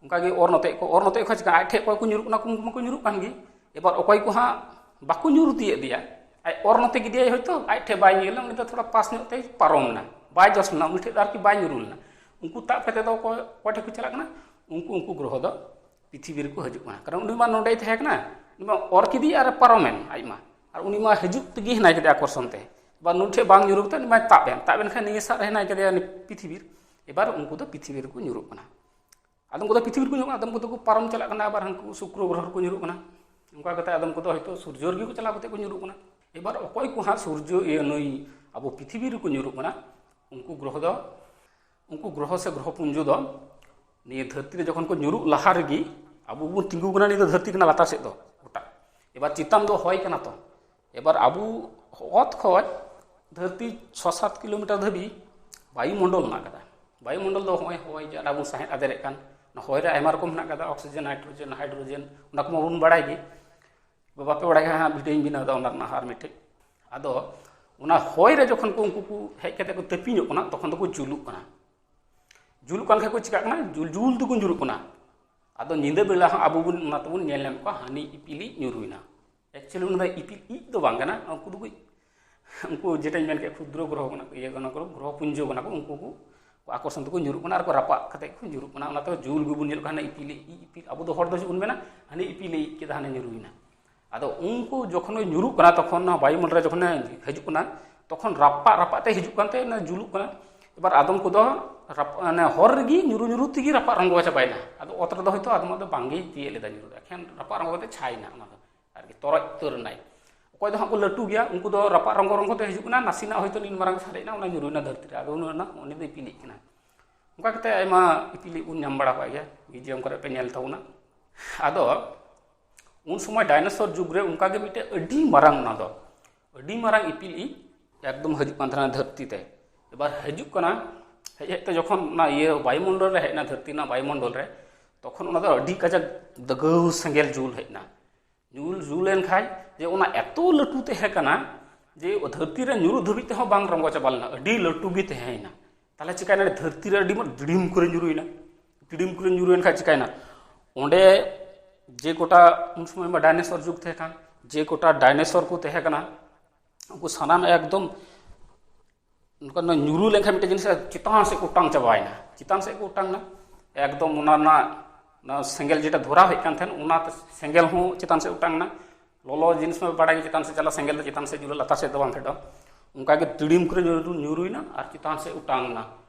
ᱚᱱᱠᱟ ᱜᱮ ᱚᱨ ᱱᱚᱛᱮ ᱠᱚ ᱚᱨ ᱱᱚᱛᱮ ᱠᱷᱚᱱ ᱪᱤᱠᱟ ᱟᱡ ᱴᱷᱮᱱ ᱚᱠᱚᱭ ᱠᱚ ᱧᱩᱨᱩᱜ ᱠᱟᱱᱟ, ᱩᱱᱠᱩ ᱢᱟᱠᱚ ᱧᱩᱨᱩᱜ ᱠᱟᱱ ᱜᱮ᱾ ᱮᱵᱟᱨ ᱚᱠᱚᱭ ᱠᱚ ᱦᱟᱸᱜ ᱵᱟᱠᱚ ᱧᱩᱨ ᱛᱤᱭᱳᱜ ᱮᱫᱮᱭᱟ, ᱟᱡ ᱚᱨ ᱱᱚᱛᱮ ᱜᱤᱫᱤᱭᱟᱭ, ᱦᱚᱭᱛᱳ ᱟᱡ ᱴᱷᱮᱱ ᱵᱟᱭ ᱧᱮᱞ ᱞᱮᱱᱟ, ᱩᱱᱤ ᱫᱚ ᱛᱷᱚᱲᱟ ᱯᱟᱥ ᱧᱚᱜ ᱛᱮᱭ ᱯᱟᱨᱚᱢ ᱮᱱᱟ, ᱵᱟᱭ ᱡᱚᱥ ᱞᱮᱱᱟ, ᱩᱱᱤ ᱴᱷᱮᱱ ᱫᱚ ᱟᱨᱠᱤ ᱵᱟᱭ ᱧᱩᱨᱩ ᱞᱮᱱᱟ᱾ ᱩᱱᱠᱩ ᱛᱟᱵ ᱠᱟᱛᱮ ᱫᱚ ᱚᱠᱚᱭ, ᱚᱠᱚᱭ ᱴᱷᱮᱱ ᱠᱚ ᱪᱟᱞᱟᱜ ᱠᱟᱱᱟ? ᱩᱱᱠᱩ, ᱩᱱᱠᱩ ᱜᱨᱚᱦᱚ ᱫᱚ ᱯᱨᱤᱛᱷᱤᱵᱤ ᱨᱮᱠᱚ ᱦᱤᱡᱩᱜ ᱠᱟᱱᱟ᱾ ᱠᱟᱨᱚᱱ ᱩᱱᱤ ᱢᱟ ᱱᱚᱸᱰᱮᱭ ᱛᱟᱦᱮᱸ ᱠᱟᱱᱟ, ᱩᱱᱤ ᱢᱟ ᱚᱨ ᱠᱮᱫᱮᱭᱟ ᱟᱨ ᱯᱟᱨᱚᱢᱮᱱ ᱟᱡ ᱢᱟ, ᱟᱨ ᱩᱱᱤ ᱢᱟ ᱦᱤᱡᱩᱜ ᱛᱮᱜᱮ ᱦᱮᱱᱟᱭ ᱠᱮᱫᱮᱭᱟ ᱟᱠᱚᱨᱥᱚᱱ ᱛᱮ᱾ ᱵᱟ ᱱᱩᱭ ᱴᱷᱮᱱ ᱵᱟᱝ ᱧᱩᱨᱩ ᱠᱟᱛᱮ ᱩᱱᱤ ᱢᱟᱭ ᱛᱟᱵ ᱮᱱ, ᱛᱟᱵ ᱮᱱ ᱠᱷᱟᱱ ᱱᱤᱭᱟᱹ ᱥᱟᱨ ᱨᱮ ᱦᱮᱱᱟᱭ ᱠᱮᱫᱮᱭᱟ ᱩᱱᱤ ᱯᱨᱤᱛᱷᱤᱵᱤ ᱨᱮ᱾ ᱮᱵᱟᱨ ᱩᱱᱠᱩ ᱫᱚ ᱯᱨᱤᱛᱷᱤᱵᱤ ᱨᱮᱠᱚ ᱧᱩᱨᱩᱜ ᱠᱟᱱᱟ᱾ ᱟᱫᱚᱢ ᱠᱚᱫᱚ ᱯᱨᱤᱛᱷᱤᱵᱤ ᱨᱮᱠᱚ ᱧᱩᱨᱩᱜ ᱠᱟᱱᱟ, ᱟᱫᱚᱢ ᱠᱚᱫᱚ ᱠᱚ ᱯᱟᱨᱚᱢ ᱪᱟᱞᱟᱜ ᱠᱟᱱᱟ, ᱟᱵᱟᱨ ᱦᱟᱱᱠᱩ ᱥᱩᱠᱨᱚ ᱜᱨᱚᱦᱚ ᱨᱮᱠᱚ ᱧᱩᱨᱩᱜ ᱠᱟᱱᱟ᱾ ᱚᱱᱠᱟ ᱠᱟᱛᱮ ᱟᱫᱚᱢ ᱠᱚᱫᱚ ᱦᱚᱭᱛᱳ ᱥᱩᱨᱡᱚ ᱨᱮᱜᱮ ᱠᱚ ᱪᱟᱞᱟᱣ ᱠᱟᱛᱮ ᱠᱚ ᱧᱩᱨᱩᱜ ᱠᱟᱱᱟ᱾ ᱮᱵᱟᱨ ᱚᱠᱚᱭ ᱠᱚ ᱦᱟᱸᱜ ᱥᱩᱨᱡᱚ, ᱤᱭᱟᱹ, ᱱᱩᱭ ᱟᱵᱚ ᱯᱨᱤᱛᱷᱤᱵᱤ ᱨᱮᱠᱚ ᱧᱩᱨᱩᱜ ᱠᱟᱱᱟ, ᱩᱱᱠᱩ ᱜᱨᱚᱦᱚ ᱫᱚ, ᱩᱱᱠᱩ ᱜᱨᱚᱦᱚ ᱥᱮ ᱜᱨᱚᱦᱚ ᱯᱩᱧᱡᱚ ᱫᱚ ᱱᱤᱭᱟᱹ ᱫᱷᱟᱹᱨᱛᱤ ᱨᱮ ᱡᱚᱠᱷᱚᱱ ᱠᱚ ᱧᱩᱨᱩᱜ ᱞᱟᱦᱟ ᱨᱮᱜᱮ, ᱟᱵᱚ ᱵᱚᱱ ᱛᱤᱸᱜᱩ ᱠᱟᱱᱟ, ᱱᱤᱭᱟᱹ ᱫᱚ ᱫᱷᱟᱹᱨᱛᱤ ᱠᱟᱱᱟ ᱞᱟᱛᱟᱨ ᱥᱮᱫ ᱫᱚ ᱜᱚᱴᱟ᱾ ᱮᱵᱟᱨ ᱪᱮᱛᱟᱱ ᱫᱚ ᱦᱚᱭ ᱠᱟᱱᱟ ᱛᱚ᱾ ᱮᱵᱟᱨ ᱟᱵᱚ ᱚᱛ ᱠᱷᱚᱡ ᱫᱷᱟᱹᱨᱛᱤ ᱪᱷᱚ ᱥᱟᱛ ᱠᱤᱞᱳᱢᱤᱴᱟᱨ ᱫᱷᱟᱹᱵᱤᱡ ᱵᱟᱭᱩᱢᱚᱱᱰᱚᱞ ᱢᱮᱱᱟᱜ ᱠᱟᱫᱟ᱾ ᱵᱟᱭᱩᱢᱚᱱᱰᱚᱞ ᱫᱚ ᱦᱚᱸᱜᱼᱚᱭ ᱦᱚᱭ ᱡᱟᱦᱟᱸ ᱵᱚᱱ ᱥᱟᱦᱮᱫ ᱟᱫᱮᱨᱮᱜ ᱠᱟᱱ, ᱚᱱᱟ ᱦᱚᱭ ᱨᱮ ᱟᱭᱢᱟ ᱨᱚᱠᱚᱢ ᱢᱮᱱᱟᱜ ᱠᱟᱫᱟ, ᱚᱠᱥᱤᱡᱮᱱ, ᱱᱟᱭᱴᱨᱳᱡᱮᱱ, ᱦᱟᱭᱰᱨᱳᱡᱮᱱ, ᱚᱱᱟ ᱠᱚᱢᱟ ᱵᱚᱱ ᱵᱟᱲᱟᱭ ᱜᱮ᱾ ᱵᱟᱯᱮ ᱵᱟᱲᱟᱭ ᱠᱷᱟᱱ ᱦᱟᱸᱜ ᱵᱷᱤᱰᱤᱭᱳᱧ ᱵᱮᱱᱟᱣ ᱮᱫᱟ ᱚᱱᱟ ᱨᱮᱱᱟᱜ ᱟᱨ ᱢᱤᱫᱴᱮᱡ᱾ ᱟᱫᱚ ᱚᱱᱟ ᱦᱚᱭ ᱨᱮ ᱡᱚᱠᱷᱚᱱ ᱠᱚ ᱩᱱᱠᱩ ᱠᱚ ᱦᱮᱡ ᱠᱟᱛᱮ ᱠᱚ ᱛᱟᱹᱯᱤᱧᱚᱜ ᱠᱟᱱᱟ, ᱛᱚᱠᱷᱚᱱ ᱫᱚᱠᱚ ᱡᱩᱞᱩᱜ ᱠᱟᱱᱟ᱾ ᱡᱩᱞᱩᱜ ᱠᱟᱱ ᱠᱷᱟᱡ ᱠᱚ ᱪᱤᱠᱟᱜ ᱠᱟᱱᱟ? ᱡᱩᱞ ᱡᱩᱞ ᱛᱮᱠᱚ ᱧᱩᱨᱩᱜ ᱠᱟᱱᱟ᱾ ᱟᱫᱚ ᱧᱤᱫᱟᱹ ᱵᱮᱲᱟ ᱦᱚᱸ ᱟᱵᱚ ᱵᱚᱱ ᱚᱱᱟ ᱛᱮᱵᱚᱱ ᱧᱮᱞ ᱧᱟᱢ ᱠᱚᱣᱟ, ᱦᱟᱹᱱᱤ ᱤᱯᱤᱞᱤᱡ ᱧᱩᱨᱩᱭᱱᱟ᱾ Actually ᱚᱱᱟ ᱫᱚ ᱤᱯᱤᱞ ᱤᱡ ᱫᱚ ᱵᱟᱝ ᱠᱟᱱᱟ, ᱩᱱᱠᱩ ᱫᱚᱠᱚ, ᱩᱱᱠᱩ ᱡᱮᱴᱟᱧ ᱢᱮᱱ ᱠᱮᱫ ᱠᱷᱩᱫᱨᱚ ᱜᱨᱚᱦᱚ ᱠᱟᱱᱟ ᱠᱚ, ᱤᱭᱟᱹ ᱠᱟᱱᱟ ᱠᱚ, ᱜᱨᱚᱦᱚ ᱯᱩᱧᱡᱚ ᱠᱟᱱᱟ ᱠᱚ, ᱩᱱᱠᱩ ᱠᱚ ᱟᱠᱚᱨᱥᱚᱱ ᱛᱮᱠᱚ ᱧᱩᱨᱩᱜ ᱠᱟᱱᱟ ᱟᱨ ᱠᱚ ᱨᱟᱯᱟᱜ ᱠᱟᱛᱮ ᱠᱚ ᱧᱩᱨᱩᱜ ᱠᱟᱱᱟ᱾ ᱚᱱᱟ ᱛᱮ ᱡᱩᱞ ᱜᱮᱵᱚᱱ ᱧᱮᱞ ᱠᱚᱣᱟ, ᱦᱟᱱᱮ ᱤᱯᱤᱞ ᱤᱡ ᱤᱯᱤᱞ, ᱟᱵᱚ ᱫᱚ ᱦᱚᱲ ᱫᱚ ᱪᱮᱫ ᱵᱚᱱ ᱢᱮᱱᱟ, ᱦᱟᱹᱱᱤ ᱤᱯᱤᱞ ᱤᱡ ᱠᱮᱫᱟ, ᱦᱟᱱᱮ ᱧᱩᱨᱩᱭᱱᱟ᱾ ᱟᱫᱚ ᱩᱱᱠᱩ ᱡᱚᱠᱷᱚᱱ ᱜᱮ ᱧᱩᱨᱩᱜ ᱠᱟᱱᱟ, ᱛᱚᱠᱷᱚᱱ ᱱᱚᱣᱟ ᱵᱟᱭᱩᱢᱚᱱᱰᱚᱞ ᱨᱮ ᱡᱚᱠᱷᱚᱱᱮ ᱦᱤᱡᱩᱜ ᱠᱟᱱᱟ, ᱛᱚᱠᱷᱚᱱ ᱨᱟᱯᱟᱜ ᱨᱟᱯᱟᱜ ᱛᱮ ᱦᱤᱡᱩᱜ ᱠᱟᱱᱛᱮ ᱚᱱᱟ ᱡᱩᱞᱩᱜ ᱠᱟᱱᱟ᱾ ᱮᱵᱟᱨ ᱟᱫᱚᱢ ᱠᱚᱫᱚ ᱨᱟᱯ-, ᱢᱟᱱᱮ ᱦᱚᱨ ᱨᱮᱜᱮ ᱧᱩᱨᱩ ᱧᱩᱨᱩ ᱛᱮᱜᱮ ᱨᱟᱯᱟᱜ ᱨᱚᱸᱜᱚ ᱪᱟᱵᱟᱭᱮᱱᱟ᱾ ᱟᱫᱚ ᱚᱛ ᱨᱮᱫᱚ ᱦᱚᱭᱛᱳ ᱟᱫᱚᱢᱟᱜ ᱫᱚ ᱵᱟᱝᱜᱮ ᱛᱤᱭᱟᱹᱜ ᱞᱮᱫᱟ ᱧᱩᱨᱩ ᱫᱚ, ᱮᱠᱷᱮᱱ ᱨᱟᱯᱟᱜ ᱨᱚᱸᱜᱚ ᱠᱟᱛᱮ ᱪᱷᱟᱭᱮᱱᱟ ᱚᱱᱟ ᱫᱚ ᱟᱨᱠᱤ, ᱛᱚᱨᱚᱡ ᱩᱛᱟᱹᱨ ᱮᱱᱟᱭ᱾ ᱚᱠᱚᱭ ᱫᱚ ᱦᱟᱸᱜ ᱠᱚ ᱞᱟᱹᱴᱩ ᱜᱮᱭᱟ, ᱩᱱᱠᱩ ᱫᱚ ᱨᱟᱯᱟᱜ ᱨᱚᱸᱜᱚ ᱨᱚᱸᱜᱚ ᱛᱮ ᱦᱤᱡᱩᱜ ᱠᱟᱱᱟ, ᱱᱟᱥᱮᱱᱟᱜ ᱦᱚᱭᱛᱳ ᱱᱤᱱ ᱢᱟᱨᱟᱝ ᱥᱟᱨᱮᱡ ᱮᱱᱟ, ᱚᱱᱟ ᱧᱩᱨᱩᱭᱮᱱᱟ ᱫᱷᱟᱹᱨᱛᱤ ᱨᱮ, ᱟᱫᱚ ᱩᱱᱤ ᱫᱚ ᱤᱯᱤᱞᱤᱡ ᱠᱟᱱᱟ᱾ ᱚᱱᱠᱟ ᱠᱟᱛᱮ ᱟᱭᱢᱟ ᱤᱯᱤᱞᱤᱡ ᱵᱚᱱ ᱧᱟᱢ ᱵᱟᱲᱟ ᱠᱟᱜ ᱜᱮᱭᱟ, ᱢᱤᱭᱩᱡᱤᱭᱟᱢ ᱠᱚᱨᱮ ᱯᱮ ᱧᱮᱞ ᱛᱟᱵᱚᱱᱟ᱾ ᱟᱫᱚ ᱩᱱ ᱥᱚᱢᱚᱭ ᱰᱟᱭᱱᱳᱥᱚᱨ ᱡᱩᱜᱽ ᱨᱮ ᱚᱱᱠᱟ ᱜᱮ ᱢᱤᱫᱴᱮᱡ ᱟᱹᱰᱤ ᱢᱟᱨᱟᱝ, ᱚᱱᱟ ᱫᱚ ᱟᱹᱰᱤ ᱢᱟᱨᱟᱝ ᱤᱯᱤᱞ ᱤᱡ ᱮᱠᱫᱚᱢ ᱦᱤᱡᱩᱜ ᱠᱟᱱ ᱛᱟᱦᱮᱱᱟ ᱫᱷᱟᱹᱨᱛᱤ ᱛᱮ᱾ ᱮᱵᱟᱨ ᱦᱤᱡᱩᱜ ᱠᱟᱱᱟ, ᱦᱮᱡ ᱦᱮᱡ ᱛᱮ ᱡᱚᱠᱷᱚᱱ ᱚᱱᱟ ᱤᱭᱟᱹ ᱵᱟᱭᱩᱢᱚᱱᱰᱚᱞ ᱨᱮ ᱦᱮᱡ ᱮᱱᱟ, ᱫᱷᱟᱹᱨᱛᱤ ᱨᱮᱱᱟᱜ ᱵᱟᱭᱩᱢᱚᱱᱰᱚᱞ ᱨᱮ, ᱛᱚᱠᱷᱚᱱ ᱚᱱᱟ ᱫᱚ ᱟᱹᱰᱤ ᱠᱟᱡᱟᱠ ᱫᱟᱹᱜᱟᱹᱣ ᱥᱮᱸᱜᱮᱞ ᱡᱩᱞ ᱦᱮᱡ ᱮᱱᱟ᱾ ᱡᱩᱞ ᱡᱩᱞ ᱮᱱ ᱠᱷᱟᱡ ᱡᱮ ᱚᱱᱟ ᱮᱛᱚ ᱞᱟᱹᱴᱩ ᱛᱟᱦᱮᱸ ᱠᱟᱱᱟ, ᱡᱮ ᱫᱷᱟᱹᱨᱛᱤ ᱨᱮ ᱧᱩᱨᱩ ᱫᱷᱟᱹᱵᱤᱡ ᱛᱮᱦᱚᱸ ᱵᱟᱝ ᱨᱚᱸᱜᱚ ᱪᱟᱵᱟ ᱞᱮᱱᱟ, ᱟᱹᱰᱤ ᱞᱟᱹᱴᱩ ᱜᱮ ᱛᱟᱦᱮᱸᱭᱮᱱᱟ᱾ ᱛᱟᱦᱚᱞᱮ ᱪᱤᱠᱟᱭᱱᱟ? ᱫᱷᱟᱹᱨᱛᱤ ᱨᱮ ᱟᱹᱰᱤ ᱢᱚᱡᱽ ᱫᱤᱲᱤᱢ ᱠᱚᱨᱮ ᱧᱩᱨᱩᱭᱮᱱᱟ᱾ ᱫᱤᱲᱤᱢ ᱠᱚᱨᱮ ᱧᱩᱨᱩᱭᱮᱱ ᱠᱷᱟᱱ ᱪᱤᱠᱟᱭᱱᱟ? ᱚᱸᱰᱮ ᱡᱮ ᱠᱚᱴᱟ ᱩᱱ ᱥᱚᱢᱚᱭ ᱢᱟ ᱰᱟᱭᱱᱮᱥᱚᱨ ᱡᱩᱜᱽ ᱛᱟᱦᱮᱸ ᱠᱟᱱ, ᱡᱮ ᱠᱚᱴᱟ ᱰᱟᱭᱱᱮᱥᱚᱨ ᱠᱚ ᱛᱟᱦᱮᱸ ᱠᱟᱱᱟ, ᱩᱱᱠᱩ ᱥᱟᱱᱟᱢ ᱮᱠᱫᱚᱢ ᱱᱚᱝᱠᱟ ᱧᱩᱨᱩ ᱞᱮᱱᱠᱷᱟᱱ ᱢᱤᱫᱴᱮᱱ ᱡᱤᱱᱤᱥ ᱪᱮᱛᱟᱱ ᱥᱮᱫ ᱠᱚ ᱚᱴᱟᱝ ᱪᱟᱵᱟᱭᱮᱱᱟ, ᱪᱮᱛᱟᱱ ᱥᱮᱫ ᱠᱚ ᱚᱴᱟᱝ ᱮᱱᱟ᱾ ᱮᱠᱫᱚᱢ ᱚᱱᱟ ᱨᱮᱱᱟᱜ, ᱚᱱᱟ ᱥᱮᱸᱜᱮᱞ ᱡᱮᱴᱟ ᱫᱷᱚᱨᱟᱣ ᱦᱮᱡ ᱠᱟᱱ ᱛᱟᱦᱮᱸᱱ, ᱚᱱᱟ ᱥᱮᱸᱜᱮᱞ ᱦᱚᱸ ᱪᱮᱛᱟᱱ ᱥᱮᱫ ᱚᱴᱟᱝ ᱮᱱᱟ᱾ ᱞᱚᱞᱚ ᱡᱤᱱᱤᱥ ᱢᱟ ᱵᱟᱲᱟᱭ ᱜᱮ, ᱪᱮᱛᱟᱱ ᱥᱮᱫ ᱪᱟᱞᱟᱜ, ᱥᱮᱸᱜᱮᱞ ᱫᱚ ᱪᱮᱛᱟᱱ ᱥᱮᱫ ᱡᱩᱞᱩᱜᱼᱟ, ᱞᱟᱛᱟᱨ ᱥᱮᱫ ᱫᱚ ᱵᱟᱝ ᱯᱷᱮᱰᱚᱜᱼᱟ᱾ ᱚᱱᱠᱟᱜᱮ ᱫᱤᱲᱤᱢ ᱠᱚᱨᱮ ᱧᱩᱨᱩ, ᱧᱩᱨᱩᱭᱮᱱᱟ ᱟᱨ ᱪᱮᱛᱟᱱ ᱥᱮᱫ ᱚᱴᱟᱝ ᱮᱱᱟ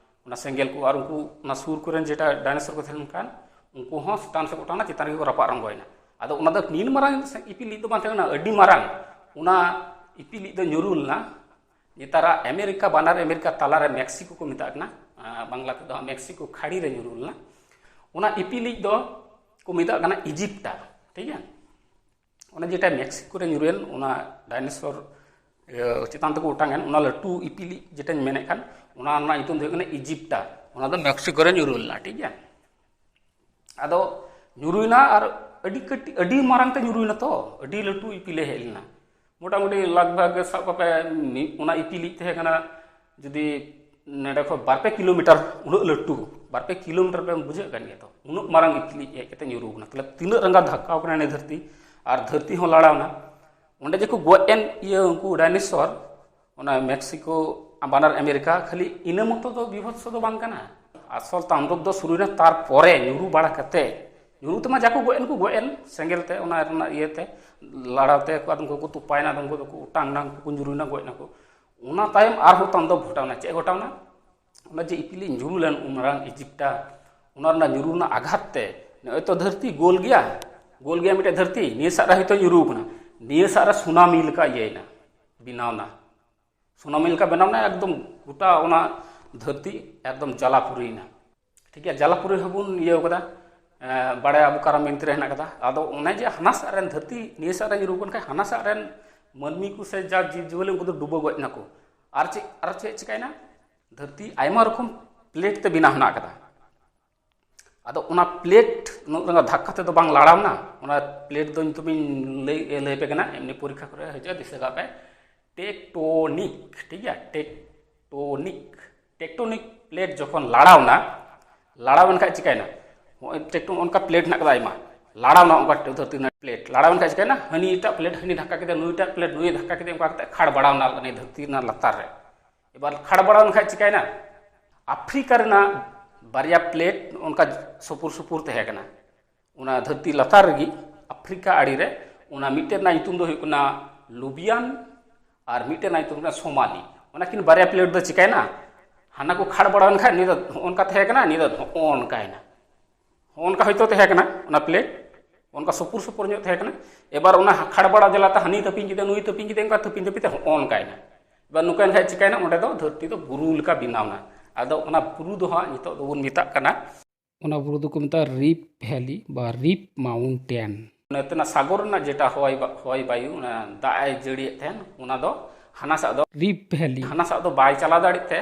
ᱚᱱᱟ ᱥᱮᱸᱜᱮᱞ ᱠᱚ᱾ ᱟᱨ ᱩᱱᱠᱩ ᱚᱱᱟ ᱥᱩᱨ ᱠᱚᱨᱮᱱ ᱡᱮᱴᱟ ᱰᱟᱭᱱᱮᱥᱚᱨ ᱠᱚ ᱛᱟᱦᱮᱸ ᱞᱮᱱ ᱠᱷᱟᱱ, ᱩᱱᱠᱩ ᱦᱚᱸ ᱪᱮᱛᱟᱱ ᱥᱮᱫ ᱠᱚ ᱚᱴᱟᱝ ᱮᱱᱟ, ᱪᱮᱛᱟᱱ ᱨᱮᱜᱮ ᱠᱚ ᱨᱟᱯᱟᱜ ᱨᱚᱸᱜᱚᱭᱮᱱᱟ᱾ ᱟᱫᱚ ᱚᱱᱟ ᱫᱚ ᱱᱤᱱ ᱢᱟᱨᱟᱝ ᱤᱯᱤᱞ ᱤᱡ ᱫᱚ ᱵᱟᱝ ᱛᱟᱦᱮᱸ ᱠᱟᱱᱟ, ᱟᱹᱰᱤ ᱢᱟᱨᱟᱝ ᱚᱱᱟ ᱤᱯᱤᱞ ᱤᱡ ᱫᱚ ᱧᱩᱨᱩ ᱞᱮᱱᱟ᱾ ᱱᱮᱛᱟᱨᱟᱜ ᱟᱢᱮᱨᱤᱠᱟ, ᱵᱟᱱᱟᱨ ᱟᱢᱮᱨᱤᱠᱟ ᱛᱟᱞᱟᱨᱮ ᱢᱮᱠᱥᱤᱠᱳ ᱠᱚ ᱢᱮᱛᱟᱜ ᱠᱟᱱᱟ, ᱟᱨ ᱵᱟᱝᱞᱟ ᱛᱮᱫᱚ ᱢᱮᱠᱥᱤᱠᱳ ᱠᱷᱟᱹᱲᱤ ᱨᱮ ᱧᱩᱨᱩ ᱞᱮᱱᱟ᱾ ᱚᱱᱟ ᱤᱯᱤᱞ ᱤᱡ ᱫᱚ ᱠᱚ ᱢᱮᱛᱟᱜ ᱠᱟᱱᱟ ᱤᱡᱤᱯᱴᱟ, ᱴᱷᱤᱠ ᱜᱮᱭᱟ᱾ ᱚᱱᱟ ᱡᱮᱴᱟ ᱢᱮᱠᱥᱤᱠᱳ ᱨᱮ ᱧᱩᱨᱩᱭᱮᱱ, ᱚᱱᱟ ᱰᱟᱭᱱᱮᱥᱚᱨ, ᱤᱭᱟᱹ, ᱪᱮᱛᱟᱱ ᱛᱮᱠᱚ ᱚᱴᱟᱝ ᱮᱱ, ᱚᱱᱟ ᱞᱟᱹᱴᱩ ᱤᱯᱤᱞ ᱤᱡ ᱡᱮᱴᱟᱧ ᱢᱮᱱᱮᱫ ᱠᱟᱱ, ᱚᱱᱟ ᱨᱮᱱᱟᱜ ᱧᱩᱛᱩᱢ ᱫᱚ ᱦᱩᱭᱩᱜ ᱠᱟᱱᱟ ᱤᱡᱤᱯᱴᱟ᱾ ᱚᱱᱟ ᱫᱚ ᱢᱮᱠᱥᱤᱠᱳ ᱨᱮ ᱧᱩᱨᱩ ᱞᱮᱱᱟ, ᱴᱷᱤᱠ ᱜᱮᱭᱟ᱾ ᱟᱫᱚ ᱧᱩᱨᱩᱭᱮᱱᱟ ᱟᱨ ᱟᱹᱰᱤ ᱠᱟᱹᱴᱤᱡ, ᱟᱹᱰᱤ ᱢᱟᱨᱟᱝ ᱛᱮ ᱧᱩᱨᱩᱭᱮᱱᱟ ᱛᱚ, ᱟᱹᱰᱤ ᱞᱟᱹᱴᱩ ᱤᱯᱤᱞᱮ ᱦᱮᱡ ᱞᱮᱱᱟ᱾ ᱢᱚᱴᱟᱢᱩᱴᱤ ᱞᱟᱜᱽ ᱵᱷᱟᱜᱽ ᱥᱟᱵ ᱠᱟᱜ ᱯᱮ, ᱢᱤᱫ, ᱚᱱᱟ ᱤᱯᱤᱞ ᱤᱡ ᱛᱟᱦᱮᱸ ᱠᱟᱱᱟ ᱡᱩᱫᱤ ᱱᱚᱰᱮ ᱠᱷᱚᱱ ᱵᱟᱨ ᱯᱮ ᱠᱤᱞᱳᱢᱤᱴᱟᱨ, ᱩᱱᱟᱹᱜ ᱞᱟᱹᱴᱩ, ᱵᱟᱨ ᱯᱮ ᱠᱤᱞᱳᱢᱤᱴᱟᱨ ᱯᱮ ᱵᱩᱡᱷᱟᱹᱜ ᱠᱟᱱ ᱜᱮᱭᱟ ᱛᱚ, ᱩᱱᱟᱹᱜ ᱢᱟᱨᱟᱝ ᱤᱯᱤᱞ ᱤᱡ ᱦᱮᱡ ᱠᱟᱛᱮ ᱧᱩᱨᱩ ᱠᱟᱱᱟ᱾ ᱛᱟᱦᱞᱮ ᱛᱤᱱᱟᱹᱜ ᱨᱟᱸᱜᱟᱣ ᱫᱷᱟᱠᱠᱟᱣ ᱠᱟᱱᱟ ᱱᱤᱭᱟᱹ ᱫᱷᱟᱹᱨᱛᱤ, ᱟᱨ ᱫᱷᱟᱹᱨᱛᱤ ᱦᱚᱸ ᱞᱟᱲᱟᱣᱱᱟ᱾ ᱚᱸᱰᱮ ᱡᱮᱠᱚ ᱜᱚᱡ ᱮᱱ ᱤᱭᱟᱹ ᱩᱱᱠᱩ ᱰᱟᱭᱱᱮᱥᱚᱨ, ᱚᱱᱟ ᱢᱮᱠᱥᱤᱠᱳ ᱵᱟᱱᱟᱨ ᱟᱢᱮᱨᱤᱠᱟ, ᱠᱷᱟᱹᱞᱤ ᱤᱱᱟᱹ ᱢᱚᱛᱚ ᱫᱚ ᱵᱤᱵᱷᱚᱛᱥᱚ ᱫᱚ ᱵᱟᱝ ᱠᱟᱱᱟ᱾ ᱟᱥᱚᱞ ᱛᱟᱱᱰᱚᱵ ᱫᱚ ᱥᱩᱨᱩᱭᱮᱱᱟ ᱛᱟᱨᱯᱚᱨᱮ ᱧᱩᱨᱩ ᱵᱟᱲᱟ ᱠᱟᱛᱮ᱾ ᱧᱩᱨᱩ ᱛᱮᱢᱟ ᱡᱟ ᱠᱚ ᱜᱚᱡ ᱮᱱ ᱠᱚ ᱜᱚᱡ ᱮᱱ, ᱥᱮᱸᱜᱮᱞ ᱛᱮ, ᱚᱱᱟ ᱨᱮᱱᱟᱜ ᱤᱭᱟᱹᱛᱮ ᱞᱟᱲᱟᱣ ᱛᱮ, ᱟᱫᱚᱢ ᱠᱚᱠᱚ ᱛᱚᱯᱟᱭᱮᱱᱟ, ᱟᱫᱚᱢ ᱠᱚᱫᱚ ᱠᱚ ᱚᱴᱟᱝ ᱮᱱᱟ, ᱩᱱᱠᱩ ᱠᱚ ᱧᱩᱨᱩᱭᱮᱱᱟ, ᱜᱚᱡ ᱮᱱᱟ ᱠᱚ᱾ ᱚᱱᱟ ᱛᱟᱭᱚᱢ ᱟᱨᱦᱚᱸ ᱛᱟᱱᱰᱚᱵ ᱜᱷᱚᱴᱟᱣᱱᱟ᱾ ᱪᱮᱫ ᱜᱷᱚᱴᱟᱣᱱᱟ? ᱚᱱᱟ ᱡᱮ ᱤᱯᱤᱞ ᱤᱡ ᱧᱩᱨᱩ ᱞᱮᱱ, ᱩᱱ ᱢᱟᱨᱟᱝ ᱤᱡᱤᱯᱴᱟ, ᱚᱱᱟ ᱨᱮᱱᱟᱜ ᱧᱩᱨᱩ ᱨᱮᱱᱟᱜ ᱟᱜᱷᱟᱛ ᱛᱮ, ᱱᱚᱜᱼᱚᱭ ᱛᱚ ᱫᱷᱟᱹᱨᱛᱤ ᱜᱳᱞ ᱜᱮᱭᱟ, ᱜᱳᱞ ᱜᱮᱭᱟ ᱢᱤᱫᱴᱮᱡ ᱫᱷᱟᱹᱨᱛᱤ, ᱱᱤᱭᱟᱹ ᱥᱟᱜ ᱨᱮ ᱦᱚᱭᱛᱳ ᱧᱩᱨᱩ ᱠᱟᱱᱟ, ᱱᱤᱭᱟᱹ ᱥᱟᱜ ᱨᱮ ᱥᱩᱱᱟᱢᱤ ᱞᱮᱠᱟ ᱤᱭᱟᱹᱭᱮᱱᱟ, ᱵᱮᱱᱟᱣᱱᱟ᱾ ᱥᱩᱱᱟᱢᱤ ᱞᱮᱠᱟ ᱵᱮᱱᱟᱣᱱᱟ, ᱮᱠᱫᱚᱢ ᱜᱚᱴᱟ ᱚᱱᱟ ᱫᱷᱟᱹᱨᱛᱤ ᱮᱠᱫᱚᱢ ᱡᱟᱞᱟᱯᱩᱨᱤᱭᱮᱱᱟ᱾ ᱴᱷᱤᱠ ᱜᱮᱭᱟ, ᱡᱟᱞᱟᱯᱩᱨᱤ ᱦᱚᱸᱵᱚᱱ ᱤᱭᱟᱹ ᱠᱟᱫᱟ, ᱮᱸ, ᱵᱟᱲᱟᱭᱟ ᱟᱵᱚ ᱠᱟᱨᱟᱢ ᱵᱤᱱᱛᱤ ᱨᱮ ᱦᱮᱱᱟᱜ ᱠᱟᱫᱟ᱾ ᱟᱫᱚ ᱚᱱᱮ ᱡᱮ ᱦᱟᱱᱟ ᱥᱟᱜ ᱨᱮᱱ ᱫᱷᱟᱹᱨᱛᱤ ᱱᱤᱭᱟᱹ ᱥᱟᱜ ᱨᱮ ᱧᱩᱨᱩ ᱠᱟᱱ ᱠᱷᱟᱡ, ᱦᱟᱱᱟ ᱥᱟᱜ ᱨᱮᱱ ᱢᱟᱹᱱᱢᱤ ᱠᱚ ᱥᱮ ᱡᱟ ᱡᱤᱵᱽ ᱡᱤᱭᱟᱹᱞᱤ, ᱩᱱᱠᱩ ᱫᱚ ᱰᱩᱵᱟᱹ ᱜᱚᱡ ᱱᱟᱠᱚ᱾ ᱟᱨ ᱪᱮᱫ, ᱟᱨ ᱪᱮᱫ ᱪᱤᱠᱟᱭᱱᱟ? ᱫᱷᱟᱹᱨᱛᱤ ᱟᱭᱢᱟ ᱨᱚᱠᱚᱢ ᱯᱞᱮᱴ ᱛᱮ ᱵᱮᱱᱟᱣ ᱦᱮᱱᱟᱜ ᱠᱟᱫᱟ᱾ ᱟᱫᱚ ᱚᱱᱟ ᱯᱞᱮᱴ ᱩᱱᱟᱹᱜ ᱨᱮᱸᱜᱟᱣ ᱫᱷᱟᱠᱠᱟ ᱛᱮᱫᱚ ᱵᱟᱝ ᱞᱟᱲᱟᱣᱱᱟ᱾ ᱚᱱᱟ ᱯᱞᱮᱴ ᱫᱚ ᱧᱩᱛᱩᱢᱤᱧ ᱞᱟᱹᱭ, ᱞᱟᱹᱭ ᱯᱮ ᱠᱟᱱᱟ, ᱮᱢᱱᱤ ᱯᱚᱨᱤᱠᱠᱷᱟ ᱠᱚᱨᱮ ᱦᱤᱡᱩᱜᱼᱟ, ᱫᱤᱥᱟᱹ ᱠᱟᱜ ᱯᱮ᱾ ᱴᱮᱠᱴᱳᱱᱤᱠ, ᱴᱷᱤᱠ ᱜᱮᱭᱟ, ᱴᱮᱠᱴᱳᱱᱤᱠ, ᱴᱮᱠᱴᱳᱱᱤᱠ ᱯᱞᱮᱴ ᱡᱚᱠᱷᱚᱱ ᱞᱟᱲᱟᱣᱱᱟ, ᱞᱟᱲᱟᱣ ᱮᱱ ᱠᱷᱟᱡ ᱪᱤᱠᱟᱹᱭᱮᱱᱟ? ᱱᱚᱜᱼᱚᱭ ᱴᱮᱠᱴᱳ ᱚᱱᱠᱟ ᱯᱞᱮᱴ ᱦᱮᱱᱟᱜ ᱠᱟᱫᱟ ᱟᱭᱢᱟ, ᱞᱟᱲᱟᱣᱱᱟ ᱚᱱᱠᱟ ᱫᱷᱟᱹᱨᱛᱤ ᱨᱮᱱᱟᱜ ᱯᱞᱮᱴ, ᱞᱟᱲᱟᱣ ᱮᱱ ᱠᱷᱟᱡ ᱪᱤᱠᱟᱹᱭᱮᱱᱟ? ᱦᱟᱹᱱᱤ ᱮᱴᱟᱜ ᱯᱞᱮᱴ ᱦᱟᱹᱱᱤ ᱫᱷᱟᱠᱟ ᱠᱮᱫᱟ, ᱱᱩᱭ ᱮᱴᱟᱜ ᱯᱞᱮᱴ ᱱᱩᱭ ᱫᱷᱟᱠᱟ ᱠᱮᱫᱟ, ᱚᱱᱠᱟ ᱠᱟᱛᱮ ᱠᱷᱟᱲ ᱵᱟᱲᱟᱣᱱᱟ ᱱᱤᱭᱟᱹ ᱫᱷᱟᱹᱨᱛᱤ ᱨᱮᱱᱟᱜ ᱞᱟᱛᱟᱨ ᱨᱮ᱾ ᱮᱵᱟᱨ ᱠᱷᱟᱲ ᱵᱟᱲᱟᱣ ᱮᱱ ᱠᱷᱟᱡ ᱪᱤᱠᱟᱹᱭᱮᱱᱟ? ᱟᱯᱷᱨᱤᱠᱟ ᱨᱮᱱᱟᱜ ᱵᱟᱨᱭᱟ ᱯᱞᱮᱴ ᱚᱱᱠᱟ ᱥᱩᱯᱩᱨ ᱥᱩᱯᱩᱨ ᱛᱟᱦᱮᱸ ᱠᱟᱱᱟ, ᱚᱱᱟ ᱫᱷᱟᱹᱨᱛᱤ ᱞᱟᱛᱟᱨ ᱨᱮᱜᱮ, ᱟᱯᱷᱨᱤᱠᱟ ᱟᱲᱮ ᱨᱮ᱾ ᱚᱱᱟ ᱢᱤᱫᱴᱮᱱ ᱨᱮᱱᱟᱜ ᱧᱩᱛᱩᱢ ᱫᱚ ᱦᱩᱭᱩᱜ ᱠᱟᱱᱟ ᱞᱩᱵᱤᱭᱟᱱ, ᱟᱨ ᱢᱤᱫᱴᱮᱱ ᱨᱮᱱᱟᱜ ᱧᱩᱛᱩᱢ ᱠᱟᱱᱟ ᱥᱳᱢᱟᱞᱤ᱾ ᱚᱱᱟ ᱠᱤᱱ ᱵᱟᱨᱭᱟ ᱯᱞᱮᱴ ᱫᱚ ᱪᱤᱠᱟᱹᱭᱮᱱᱟ? ᱦᱟᱱᱟ ᱠᱚ ᱠᱷᱟᱲ ᱵᱟᱲᱟᱣᱮᱱ ᱠᱷᱟᱡ ᱱᱤᱭᱟᱹ ᱫᱚ ᱦᱚᱸᱜᱼᱚ ᱱᱚᱝᱠᱟ ᱛᱟᱦᱮᱸ ᱠᱟᱱᱟ, ᱱᱤᱭᱟᱹ ᱫᱚ ᱦᱚᱸᱜᱼᱚ ᱱᱚᱝᱠᱟᱭᱮᱱᱟ᱾ ᱦᱚᱸᱜᱼᱚ ᱱᱚᱝᱠᱟ ᱦᱚᱭᱛᱳ ᱛᱟᱦᱮᱸ ᱠᱟᱱᱟ ᱚᱱᱟ ᱯᱞᱮᱴ, ᱚᱱᱠᱟ ᱥᱩᱯᱩᱨ ᱥᱩᱯᱩᱨ ᱧᱚᱜ ᱛᱟᱦᱮᱸ ᱠᱟᱱᱟ᱾ ᱮᱵᱟᱨ ᱚᱱᱟ ᱠᱷᱟᱲ ᱵᱟᱲᱟ ᱡᱟᱞᱟᱛᱮ ᱦᱟᱹᱱᱤ ᱛᱟᱹᱯᱤᱧ ᱠᱮᱫᱟ, ᱱᱩᱭ ᱛᱟᱹᱯᱤᱧ ᱠᱮᱫᱟ, ᱚᱱᱠᱟ ᱛᱟᱹᱯᱤᱧ ᱛᱟᱹᱯᱤᱧ ᱛᱮ ᱦᱚᱸᱜᱼᱚ ᱱᱚᱝᱠᱟᱭᱮᱱᱟ᱾ ᱮᱵᱟᱨ ᱱᱚᱝᱠᱟᱭᱮᱱ ᱠᱷᱟᱡ ᱪᱤᱠᱟᱹᱭᱮᱱᱟ? ᱚᱸᱰᱮ ᱫᱚ ᱫᱷᱟᱹᱨᱛᱤ ᱫᱚ ᱵᱩᱨᱩ ᱞᱮᱠᱟ ᱵᱮᱱᱟᱣᱱᱟ᱾ ᱟᱫᱚ ᱚᱱᱟ ᱵᱩᱨᱩ ᱫᱚ ᱦᱟᱸᱜ ᱱᱤᱛᱚᱜ ᱫᱚᱵᱚᱱ ᱢᱮᱛᱟᱜ ᱠᱟᱱᱟ, ᱚᱱᱟ ᱵᱩᱨᱩ ᱫᱚᱠᱚ ᱢᱮᱛᱟᱜᱼᱟ ᱨᱤᱯ ᱵᱷᱮᱞᱤ ᱵᱟ ᱨᱤᱯ ᱢᱟᱣᱩᱱᱴᱮᱱ᱾ ᱚᱱᱟ ᱥᱟᱜᱚᱨ ᱨᱮᱱᱟᱜ ᱡᱮᱴᱟ ᱦᱚᱭ ᱵᱟ-, ᱦᱚᱭ ᱵᱟᱭᱩ, ᱚᱱᱟ ᱫᱟᱜ ᱮ ᱡᱟᱹᱲᱤᱭᱮᱫ ᱛᱟᱦᱮᱱ, ᱚᱱᱟ ᱫᱚ ᱦᱟᱱᱟ ᱥᱟᱜ ᱫᱚ, ᱨᱤᱯ ᱵᱷᱮᱞᱤ, ᱦᱟᱱᱟ ᱥᱟᱜ ᱫᱚ ᱵᱟᱭ ᱪᱟᱞᱟᱣ ᱫᱟᱲᱮᱭᱟᱜ ᱛᱮ,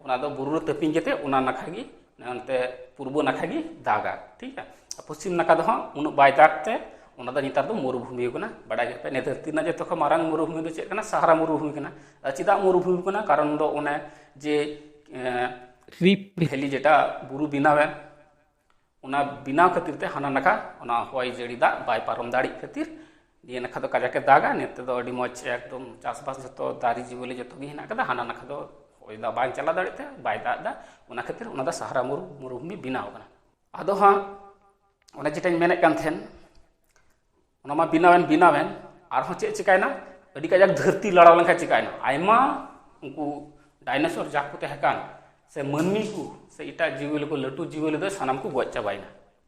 ᱚᱱᱟ ᱫᱚ ᱵᱩᱨᱩ ᱨᱮ ᱛᱟᱹᱯᱤᱧ ᱠᱟᱛᱮ ᱚᱱᱟ ᱱᱟᱠᱷᱟ ᱜᱮ, ᱚᱱᱛᱮ ᱯᱩᱨᱵᱚ ᱱᱟᱠᱷᱟ ᱜᱮ ᱫᱟᱜᱟ, ᱴᱷᱤᱠ ᱜᱮᱭᱟ᱾ ᱯᱚᱪᱷᱤᱢ ᱱᱟᱠᱷᱟ ᱫᱚ ᱦᱟᱸᱜ ᱩᱱᱟᱹᱜ ᱵᱟᱭ ᱫᱟᱜᱽ ᱛᱮ, ᱚᱱᱟ ᱫᱚ ᱱᱮᱛᱟᱨ ᱫᱚ ᱢᱩᱨᱩᱵᱷᱩᱢᱤ ᱠᱟᱱᱟ᱾ ᱵᱟᱰᱟᱭ ᱜᱮᱭᱟ ᱯᱮ, ᱱᱤᱭᱟᱹ ᱫᱷᱟᱹᱨᱛᱤ ᱨᱮᱱᱟᱜ ᱡᱚᱛᱚ ᱠᱷᱚᱱ ᱢᱟᱨᱟᱝ ᱢᱩᱨᱩᱵᱷᱩᱢᱤ ᱫᱚ ᱪᱮᱫ ᱠᱟᱱᱟ? ᱥᱟᱦᱟᱨᱟ ᱢᱩᱨᱩᱵᱷᱩᱢᱤ ᱠᱟᱱᱟ᱾ ᱟᱨ ᱪᱮᱫᱟᱜ ᱢᱩᱨᱩᱵᱷᱩᱢᱤ ᱠᱟᱱᱟ? ᱠᱟᱨᱚᱱ ᱫᱚ ᱚᱱᱮ ᱡᱮ, ᱮᱸ, ᱨᱤᱯ ᱵᱷᱮᱞᱤ ᱡᱮᱴᱟ ᱵᱩᱨᱩ ᱵᱮᱱᱟᱣᱮᱱ, ᱚᱱᱟ ᱵᱮᱱᱟᱣ ᱠᱷᱟᱹᱛᱤᱨ ᱛᱮ ᱦᱟᱱᱟ ᱱᱟᱠᱷᱟ ᱚᱱᱟ ᱦᱚᱭ ᱡᱟᱹᱲᱤ ᱫᱟᱜ ᱵᱟᱭ ᱯᱟᱨᱚᱢ ᱫᱟᱲᱮᱭᱟᱜ ᱠᱷᱟᱹᱛᱤᱨ ᱱᱤᱭᱟᱹ ᱱᱟᱠᱷᱟ ᱫᱚ ᱠᱟᱡᱟᱠᱮ ᱫᱟᱜᱟ᱾ ᱱᱤᱛᱚᱜ ᱫᱚ ᱟᱹᱰᱤ ᱢᱚᱡᱽ ᱮᱠᱫᱚᱢ ᱪᱟᱥᱵᱟᱥ ᱡᱚᱛᱚ ᱫᱟᱨᱮ ᱡᱤᱣᱟᱹᱞᱤ ᱡᱚᱛᱚ ᱜᱮ ᱦᱮᱱᱟᱜ ᱠᱟᱫᱟ᱾ ᱦᱟᱱᱟ ᱱᱟᱠᱷᱟ ᱫᱚ ᱦᱚᱭ ᱫᱟᱜ ᱵᱟᱭ ᱪᱟᱞᱟᱣ ᱫᱟᱲᱮᱭᱟᱜ ᱛᱮ ᱵᱟᱭ ᱫᱟᱜ ᱮᱫᱟ, ᱚᱱᱟ ᱠᱷᱟᱹᱛᱤᱨ ᱚᱱᱟ ᱫᱚ ᱥᱟᱦᱟᱨᱟ ᱢᱩᱨᱩ-, ᱢᱩᱨᱩᱵᱷᱩᱢᱤ ᱵᱮᱱᱟᱣ ᱠᱟᱱᱟ᱾ ᱟᱫᱚ ᱦᱟᱸᱜ ᱚᱱᱮ ᱡᱮᱴᱟᱧ ᱢᱮᱱᱮᱫ ᱠᱟᱱ ᱛᱟᱦᱮᱱ, ᱚᱱᱟ ᱢᱟ ᱵᱮᱱᱟᱣᱮᱱ, ᱵᱮᱱᱟᱣᱮᱱ, ᱟᱨᱦᱚᱸ ᱪᱮᱫ ᱪᱤᱠᱟᱭᱮᱱᱟ? ᱟᱹᱰᱤ ᱠᱟᱡᱟᱠ ᱫᱷᱟᱹᱨᱛᱤ ᱞᱟᱲᱟᱣ ᱞᱮᱱᱠᱷᱟᱱ ᱪᱤᱠᱟᱭᱮᱱᱟ? ᱟᱭᱢᱟ ᱩᱱᱠᱩ ᱰᱟᱭᱱᱳᱥᱚᱨ ᱡᱟᱦᱟᱸ ᱠᱚ ᱛᱟᱦᱮᱸ ᱠᱟᱱ, ᱥᱮ ᱢᱟᱹᱱᱢᱤ ᱠᱚ, ᱥᱮ ᱮᱴᱟᱜ ᱡᱤᱣᱤᱞᱤ ᱠᱚ, ᱞᱟᱹᱴᱩ ᱡᱤᱣᱤᱞᱤ ᱫᱚ ᱥᱟᱱᱟᱢ ᱠᱚ ᱜᱚᱡ ᱪᱟᱵᱟᱭᱮᱱᱟ᱾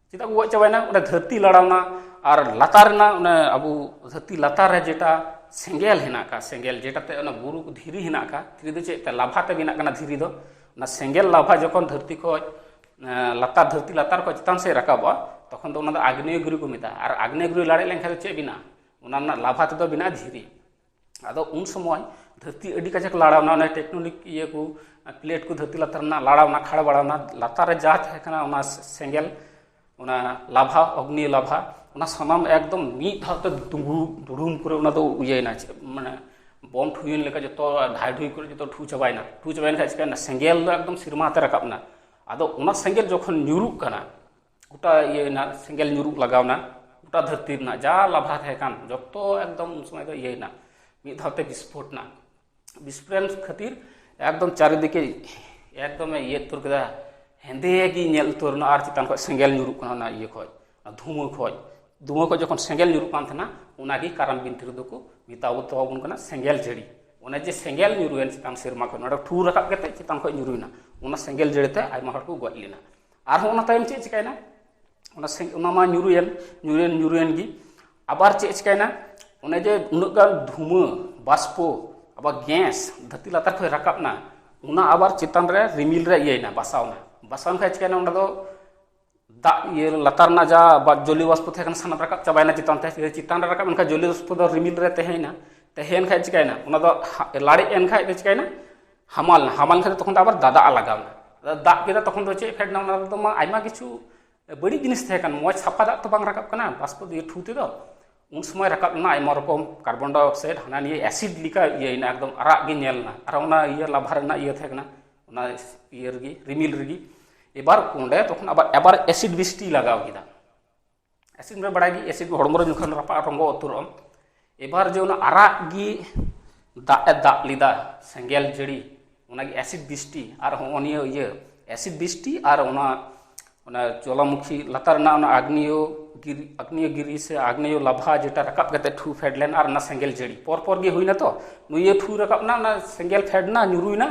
ᱪᱮᱫᱟᱜ ᱠᱚ ᱜᱚᱡ ᱪᱟᱵᱟᱭᱮᱱᱟ? ᱚᱸᱰᱮ ᱫᱷᱟᱹᱨᱛᱤ ᱞᱟᱲᱟᱣᱱᱟ, ᱟᱨ ᱞᱟᱛᱟᱨ ᱨᱮᱱᱟᱜ ᱚᱱᱮ ᱟᱵᱚ ᱫᱷᱟᱹᱨᱛᱤ ᱞᱟᱛᱟᱨ ᱨᱮ ᱡᱮᱴᱟ ᱥᱮᱸᱜᱮᱞ ᱦᱮᱱᱟᱜ ᱟᱠᱟᱫ, ᱥᱮᱸᱜᱮᱞ ᱡᱮᱴᱟᱛᱮ ᱚᱱᱟ ᱵᱩᱨᱩ ᱠᱚ ᱫᱷᱤᱨᱤ ᱦᱮᱱᱟᱜ ᱟᱠᱟᱫ, ᱫᱷᱤᱨᱤ ᱫᱚ ᱪᱮᱫ ᱛᱮ? ᱞᱟᱵᱷᱟ ᱛᱮ ᱵᱮᱱᱟᱜ ᱠᱟᱱᱟ ᱫᱷᱤᱨᱤ ᱫᱚ᱾ ᱚᱱᱟ ᱥᱮᱸᱜᱮᱞ ᱞᱟᱵᱷᱟ ᱡᱚᱠᱷᱚᱱ ᱫᱷᱟᱹᱨᱛᱤ ᱠᱷᱚᱡ, ᱮᱸ, ᱞᱟᱛᱟᱨ, ᱫᱷᱟᱹᱨᱛᱤ ᱞᱟᱛᱟᱨ ᱠᱷᱚᱡ ᱪᱮᱛᱟᱱ ᱥᱮᱫ ᱨᱟᱠᱟᱵᱚᱜᱼᱟ, ᱛᱚᱠᱷᱚᱱ ᱫᱚ ᱚᱱᱟ ᱫᱚ ᱟᱜᱽᱱᱮᱭᱚᱜᱤᱨᱤ ᱠᱚ ᱢᱮᱛᱟᱜᱼᱟ᱾ ᱟᱨ ᱟᱜᱽᱱᱮᱭᱚᱜᱤᱨᱤ ᱞᱟᱲᱮᱡ ᱞᱮᱱᱠᱷᱟᱱ ᱫᱚ ᱪᱮᱫ ᱵᱮᱱᱟᱜᱼᱟ? ᱚᱱᱟ ᱨᱮᱱᱟᱜ ᱞᱟᱵᱷᱟ ᱛᱮᱫᱚ ᱵᱮᱱᱟᱜᱼᱟ ᱫᱷᱤᱨᱤ᱾ ᱟᱫᱚ ᱩᱱ ᱥᱚᱢᱚᱭ ᱫᱷᱟᱹᱨᱛᱤ ᱟᱹᱰᱤ ᱠᱟᱡᱟᱠ ᱞᱟᱲᱟᱣᱱᱟ, ᱚᱱᱟ ᱴᱮᱠᱴᱚᱱᱤᱠ ᱤᱭᱟᱹ ᱠᱚ, ᱯᱞᱮᱴ ᱠᱚ ᱫᱷᱟᱹᱨᱛᱤ ᱞᱟᱛᱟᱨ ᱨᱮᱱᱟᱜ ᱞᱟᱲᱟᱣᱱᱟ, ᱠᱷᱟᱲ ᱵᱟᱲᱟᱣᱱᱟ, ᱞᱟᱛᱟᱨ ᱨᱮ ᱡᱟ ᱛᱟᱦᱮᱸ ᱠᱟᱱᱟ ᱚᱱᱟ ᱥᱮᱸᱜᱮᱞ, ᱚᱱᱟ ᱞᱟᱵᱷᱟ, ᱚᱜᱽᱱᱤ ᱞᱟᱵᱷᱟ, ᱚᱱᱟ ᱥᱟᱱᱟᱢ ᱮᱠᱫᱚᱢ ᱢᱤᱫ ᱫᱷᱟᱣ ᱛᱮ ᱫᱩᱸᱫᱩ ᱫᱩᱲᱩᱢ ᱠᱚᱨᱮ ᱚᱱᱟ ᱫᱚ ᱤᱭᱟᱹᱭᱮᱱᱟ, ᱪᱮᱫ ᱢᱟᱱᱮ ᱵᱚᱢ ᱴᱷᱩᱭᱮᱱ ᱞᱮᱠᱟ ᱡᱚᱛᱚ ᱰᱷᱟᱭ ᱰᱷᱩᱭ ᱠᱚᱨᱮ ᱡᱚᱛᱚ ᱴᱷᱩ ᱪᱟᱵᱟᱭᱮᱱᱟ᱾ ᱴᱷᱩ ᱪᱟᱵᱟᱭᱮᱱ ᱠᱷᱟᱡ ᱪᱤᱠᱟᱹᱭᱮᱱᱟ? ᱥᱮᱸᱜᱮᱞ ᱫᱚ ᱮᱠᱫᱚᱢ ᱥᱮᱨᱢᱟ ᱛᱮ ᱨᱟᱠᱟᱵ ᱮᱱᱟ᱾ ᱟᱫᱚ ᱚᱱᱟ ᱥᱮᱸᱜᱮᱞ ᱡᱚᱠᱷᱚᱱ ᱧᱩᱨᱩᱜ ᱠᱟᱱᱟ, ᱜᱚᱴᱟ ᱤᱭᱟᱹᱭᱮᱱᱟ, ᱥᱮᱸᱜᱮᱞ ᱧᱩᱨᱩᱜ ᱞᱟᱜᱟᱣ ᱮᱱᱟ, ᱜᱚᱴᱟ ᱫᱷᱟᱹᱨᱛᱤ ᱨᱮᱱᱟᱜ ᱡᱟ ᱞᱟᱵᱷᱟ ᱛᱟᱦᱮᱸ ᱠᱟᱱ ᱡᱚᱛᱚ ᱮᱠᱫᱚᱢ ᱩᱱ ᱥᱚᱢᱚᱭ ᱫᱚ ᱤᱭᱟᱹᱭᱮᱱᱟ, ᱢᱤᱫ ᱫᱷᱟᱣ ᱛᱮ ᱵᱤᱥᱯᱷᱳᱴ ᱮᱱᱟ᱾ ᱵᱤᱥᱯᱷᱳᱨᱚᱱ ᱠᱷᱟᱹᱛᱤᱨ ᱮᱠᱫᱚᱢ ᱪᱟᱨᱤᱫᱤᱠᱮ ᱮᱠᱫᱚᱢᱮ ᱤᱭᱟᱹ ᱩᱛᱟᱹᱨ ᱠᱮᱫᱟ, ᱦᱮᱸᱫᱮ ᱜᱮ ᱧᱮᱞ ᱩᱛᱟᱹᱨ ᱮᱱᱟ᱾ ᱟᱨ ᱪᱮᱛᱟᱱ ᱠᱷᱚᱱ ᱥᱮᱸᱜᱮᱞ ᱧᱩᱨᱩᱜ ᱠᱟᱱᱟ, ᱚᱱᱟ ᱤᱭᱟᱹ ᱠᱷᱚᱱ, ᱚᱱᱟ ᱫᱷᱩᱣᱟᱹ ᱠᱷᱚᱱ, ᱫᱷᱩᱣᱟᱹ ᱠᱷᱚᱱ ᱡᱚᱠᱷᱚᱱ ᱥᱮᱸᱜᱮᱞ ᱧᱩᱨᱩᱜ ᱠᱟᱱ ᱛᱟᱦᱮᱱᱟ, ᱚᱱᱟᱜᱮ ᱠᱟᱨᱟᱢ ᱵᱤᱱᱛᱤ ᱨᱮᱫᱚ ᱠᱚ ᱢᱮᱛᱟᱣ ᱛᱟᱵᱚᱱ ᱠᱟᱱᱟ ᱥᱮᱸᱜᱮᱞ ᱡᱟᱹᱲᱤ᱾ ᱚᱱᱮ ᱡᱮ ᱥᱮᱸᱜᱮᱞ ᱧᱩᱨᱩᱭᱮᱱ ᱪᱮᱛᱟᱱ ᱥᱮᱨᱢᱟ ᱠᱷᱚᱱ, ᱱᱚᱰᱮ ᱴᱷᱩ ᱨᱟᱠᱟᱵ ᱠᱟᱛᱮ ᱪᱮᱛᱟᱱ ᱠᱷᱚᱱ ᱧᱩᱨᱩᱭᱮᱱᱟ, ᱚᱱᱟ ᱥᱮᱸᱜᱮᱞ ᱡᱟᱹᱲᱤ ᱛᱮ ᱟᱭᱢᱟ ᱦᱚᱲ ᱠᱚ ᱜᱚᱡ ᱞᱮᱱᱟ᱾ ᱟᱨᱦᱚᱸ ᱚᱱᱟ ᱛᱟᱭᱚᱢ ᱪᱮᱫ ᱪᱤᱠᱟᱹᱭᱮᱱᱟ? ᱚᱱᱟ ᱥᱮᱸᱜ-, ᱚᱱᱟ ᱢᱟ ᱧᱩᱨᱩᱭᱮᱱ, ᱧᱩᱨᱩᱭᱮᱱ, ᱧᱩᱨᱩᱭᱮᱱ ᱜᱮ᱾ ᱟᱵᱟᱨ ᱪᱮᱫ ᱪᱤᱠᱟᱹᱭᱮᱱᱟ? ᱚᱱᱮ ᱡᱮ ᱩᱱᱟᱹᱜ ᱜᱟᱱ ᱫᱷᱩᱢᱟᱹ, ᱵᱟᱥᱯᱚ, ᱟᱵᱟᱨ ᱜᱮᱥ ᱫᱷᱟᱹᱨᱛᱤ ᱞᱟᱛᱟᱨ ᱠᱷᱚᱱ ᱨᱟᱠᱟᱵ ᱮᱱᱟ, ᱚᱱᱟ ᱟᱵᱟᱨ ᱪᱮᱛᱟᱱ ᱨᱮ ᱨᱤᱢᱤᱞ ᱨᱮ ᱤᱭᱟᱹᱭᱮᱱᱟ, ᱵᱟᱥᱟᱣ ᱮᱱᱟ᱾ ᱵᱟᱥᱟᱣ ᱮᱱ ᱠᱷᱟᱡ ᱪᱤᱠᱟᱹᱭᱮᱱᱟ? ᱚᱸᱰᱮ ᱫᱚ ᱫᱟᱜ ᱤᱭᱟᱹ ᱞᱟᱛᱟᱨ ᱨᱮᱱᱟᱜ ᱡᱟ ᱵᱟ-, ᱡᱚᱞᱤᱭᱚ ᱵᱟᱥᱯᱚ ᱛᱟᱦᱮᱸ ᱠᱟᱱᱟ, ᱥᱟᱱᱟᱢ ᱨᱟᱠᱟᱵ ᱪᱟᱵᱟᱭᱮᱱᱟ ᱪᱮᱛᱟᱱ ᱛᱮ᱾ ᱪᱮᱛᱟᱱ ᱨᱮ ᱨᱟᱠᱟᱵ ᱮᱱ ᱠᱷᱟᱡ ᱡᱚᱞᱤᱭᱚ ᱵᱟᱥᱯᱚ ᱫᱚ ᱨᱤᱢᱤᱞ ᱨᱮ ᱛᱟᱦᱮᱸᱭᱮᱱᱟ᱾ ᱛᱟᱦᱮᱸᱭᱮᱱ ᱠᱷᱟᱡ ᱪᱤᱠᱟᱹᱭᱮᱱᱟ? ᱚᱱᱟ ᱫᱚ ᱦᱟ-, ᱞᱟᱲᱮᱡ ᱮᱱ ᱠᱷᱟᱡ ᱫᱚ ᱪᱤᱠᱟᱹᱭᱮᱱᱟ? ᱦᱟᱢᱟᱞ ᱮᱱᱟ᱾ ᱦᱟᱢᱟᱞ ᱮᱱ ᱠᱷᱟᱡ ᱫᱚ ᱛᱚᱠᱷᱚᱱ ᱫᱚ ᱟᱵᱟᱨ ᱫᱟᱫᱟᱜ ᱞᱟᱜᱟᱣ ᱮᱱᱟ᱾ ᱫᱟᱜ ᱠᱮᱫᱟ, ᱛᱚᱠᱷᱚᱱ ᱫᱚ ᱪᱮᱫ ᱯᱷᱮᱰ ᱮᱱᱟ? ᱚᱱᱟ ᱨᱮᱫᱚ ᱢᱟ ᱟᱭᱢᱟ ᱠᱤᱪᱷᱩ ᱵᱟᱹᱲᱤᱡ ᱡᱤᱱᱤᱥ ᱛᱟᱦᱮᱸ ᱠᱟᱱᱟ, ᱢᱚᱡᱽ ᱥᱟᱯᱷᱟ ᱫᱟᱜ ᱛᱚ ᱵᱟᱝ ᱨᱟᱠᱟᱵ ᱠᱟᱱᱟ ᱵᱟᱥᱯᱚ ᱫᱤᱭᱮ ᱴᱷᱩ ᱛᱮᱫᱚ᱾ ᱩᱱ ᱥᱚᱢᱚᱭ ᱨᱟᱠᱟᱵ ᱞᱮᱱᱟ ᱟᱭᱢᱟ ᱨᱚᱠᱚᱢ ᱠᱟᱨᱵᱚᱱ ᱰᱟᱭᱚᱠᱥᱟᱭᱤᱰ, ᱦᱟᱱᱟ ᱱᱤᱭᱟᱹ ᱮᱥᱤᱰ ᱞᱮᱠᱟ ᱤᱭᱟᱹᱭᱮᱱᱟ, ᱮᱠᱫᱚᱢ ᱟᱨᱟᱜ ᱜᱮ ᱧᱮᱞ ᱮᱱᱟ᱾ ᱟᱨ ᱚᱱᱟ ᱤᱭᱟᱹ ᱞᱟᱵᱷᱟ ᱨᱮᱱᱟᱜ ᱤᱭᱟᱹ ᱛᱟᱦᱮᱸ ᱠᱟᱱᱟ, ᱚᱱᱟ ᱤᱭᱟᱹ ᱨᱮᱜᱮ, ᱨᱤᱢᱤᱞ ᱨᱮᱜᱮ᱾ ᱮᱵᱟᱨ ᱚᱸᱰᱮ ᱛᱚᱠᱷᱚᱱ ᱟᱵᱟᱨ, ᱟᱵᱟᱨ ᱮᱥᱤᱰ ᱵᱤᱥᱴᱤ ᱞᱟᱜᱟᱣ ᱠᱮᱫᱟ᱾ ᱮᱥᱤᱰ ᱢᱟ ᱵᱟᱲᱟᱭ ᱜᱮ, ᱮᱥᱤᱰ ᱦᱚᱲᱢᱚ ᱨᱮ ᱡᱚᱠᱷᱚᱱ ᱨᱟᱯᱟᱜ ᱨᱚᱸᱜᱚ ᱩᱛᱟᱹᱨᱚᱜᱼᱟ᱾ ᱮᱵᱟᱨ ᱡᱮ ᱚᱱᱟ ᱟᱨᱟᱜ ᱜᱮ ᱫᱟᱜ ᱮ ᱫᱟᱜ ᱞᱮᱫᱟ, ᱥᱮᱸᱜᱮᱞ ᱡᱟᱹᱲᱤ, ᱚᱱᱟᱜᱮ ᱮᱥᱤᱰ ᱵᱤᱥᱴᱤ᱾ ᱟᱨ ᱦᱚᱸᱜᱼᱚ ᱱᱤᱭᱟᱹ ᱤᱭᱟᱹ ᱮᱥᱤᱰ ᱵᱤᱥᱴᱤ ᱟᱨ ᱚᱱᱟ, ᱚᱱᱟ ᱡᱚᱞᱟᱢᱩᱠᱷᱤ ᱞᱟᱛᱟᱨ ᱨᱮᱱᱟᱜ ᱚᱱᱟ ᱟᱜᱽᱱᱮᱭᱚ ᱜᱤᱨᱤ, ᱟᱜᱽᱱᱮᱭᱚ ᱜᱤᱨᱤ ᱥᱮ ᱟᱜᱽᱱᱮᱭᱚ ᱞᱟᱵᱷᱟ ᱡᱮᱴᱟ ᱨᱟᱠᱟᱵ ᱠᱟᱛᱮ ᱴᱷᱩ ᱯᱷᱮᱰ ᱞᱮᱱ, ᱟᱨ ᱚᱱᱟ ᱥᱮᱸᱜᱮᱞ ᱡᱟᱹᱲᱤ ᱯᱚᱨ ᱯᱚᱨ ᱜᱮ ᱦᱩᱭᱱᱟ᱾ ᱛᱚ ᱱᱩᱭ ᱴᱷᱩ ᱨᱟᱠᱟᱵ ᱮᱱᱟ, ᱚᱱᱟ ᱥᱮᱸᱜᱮᱞ ᱯᱷᱮᱰ ᱮᱱᱟ, ᱧᱩᱨᱩᱭᱱᱟ,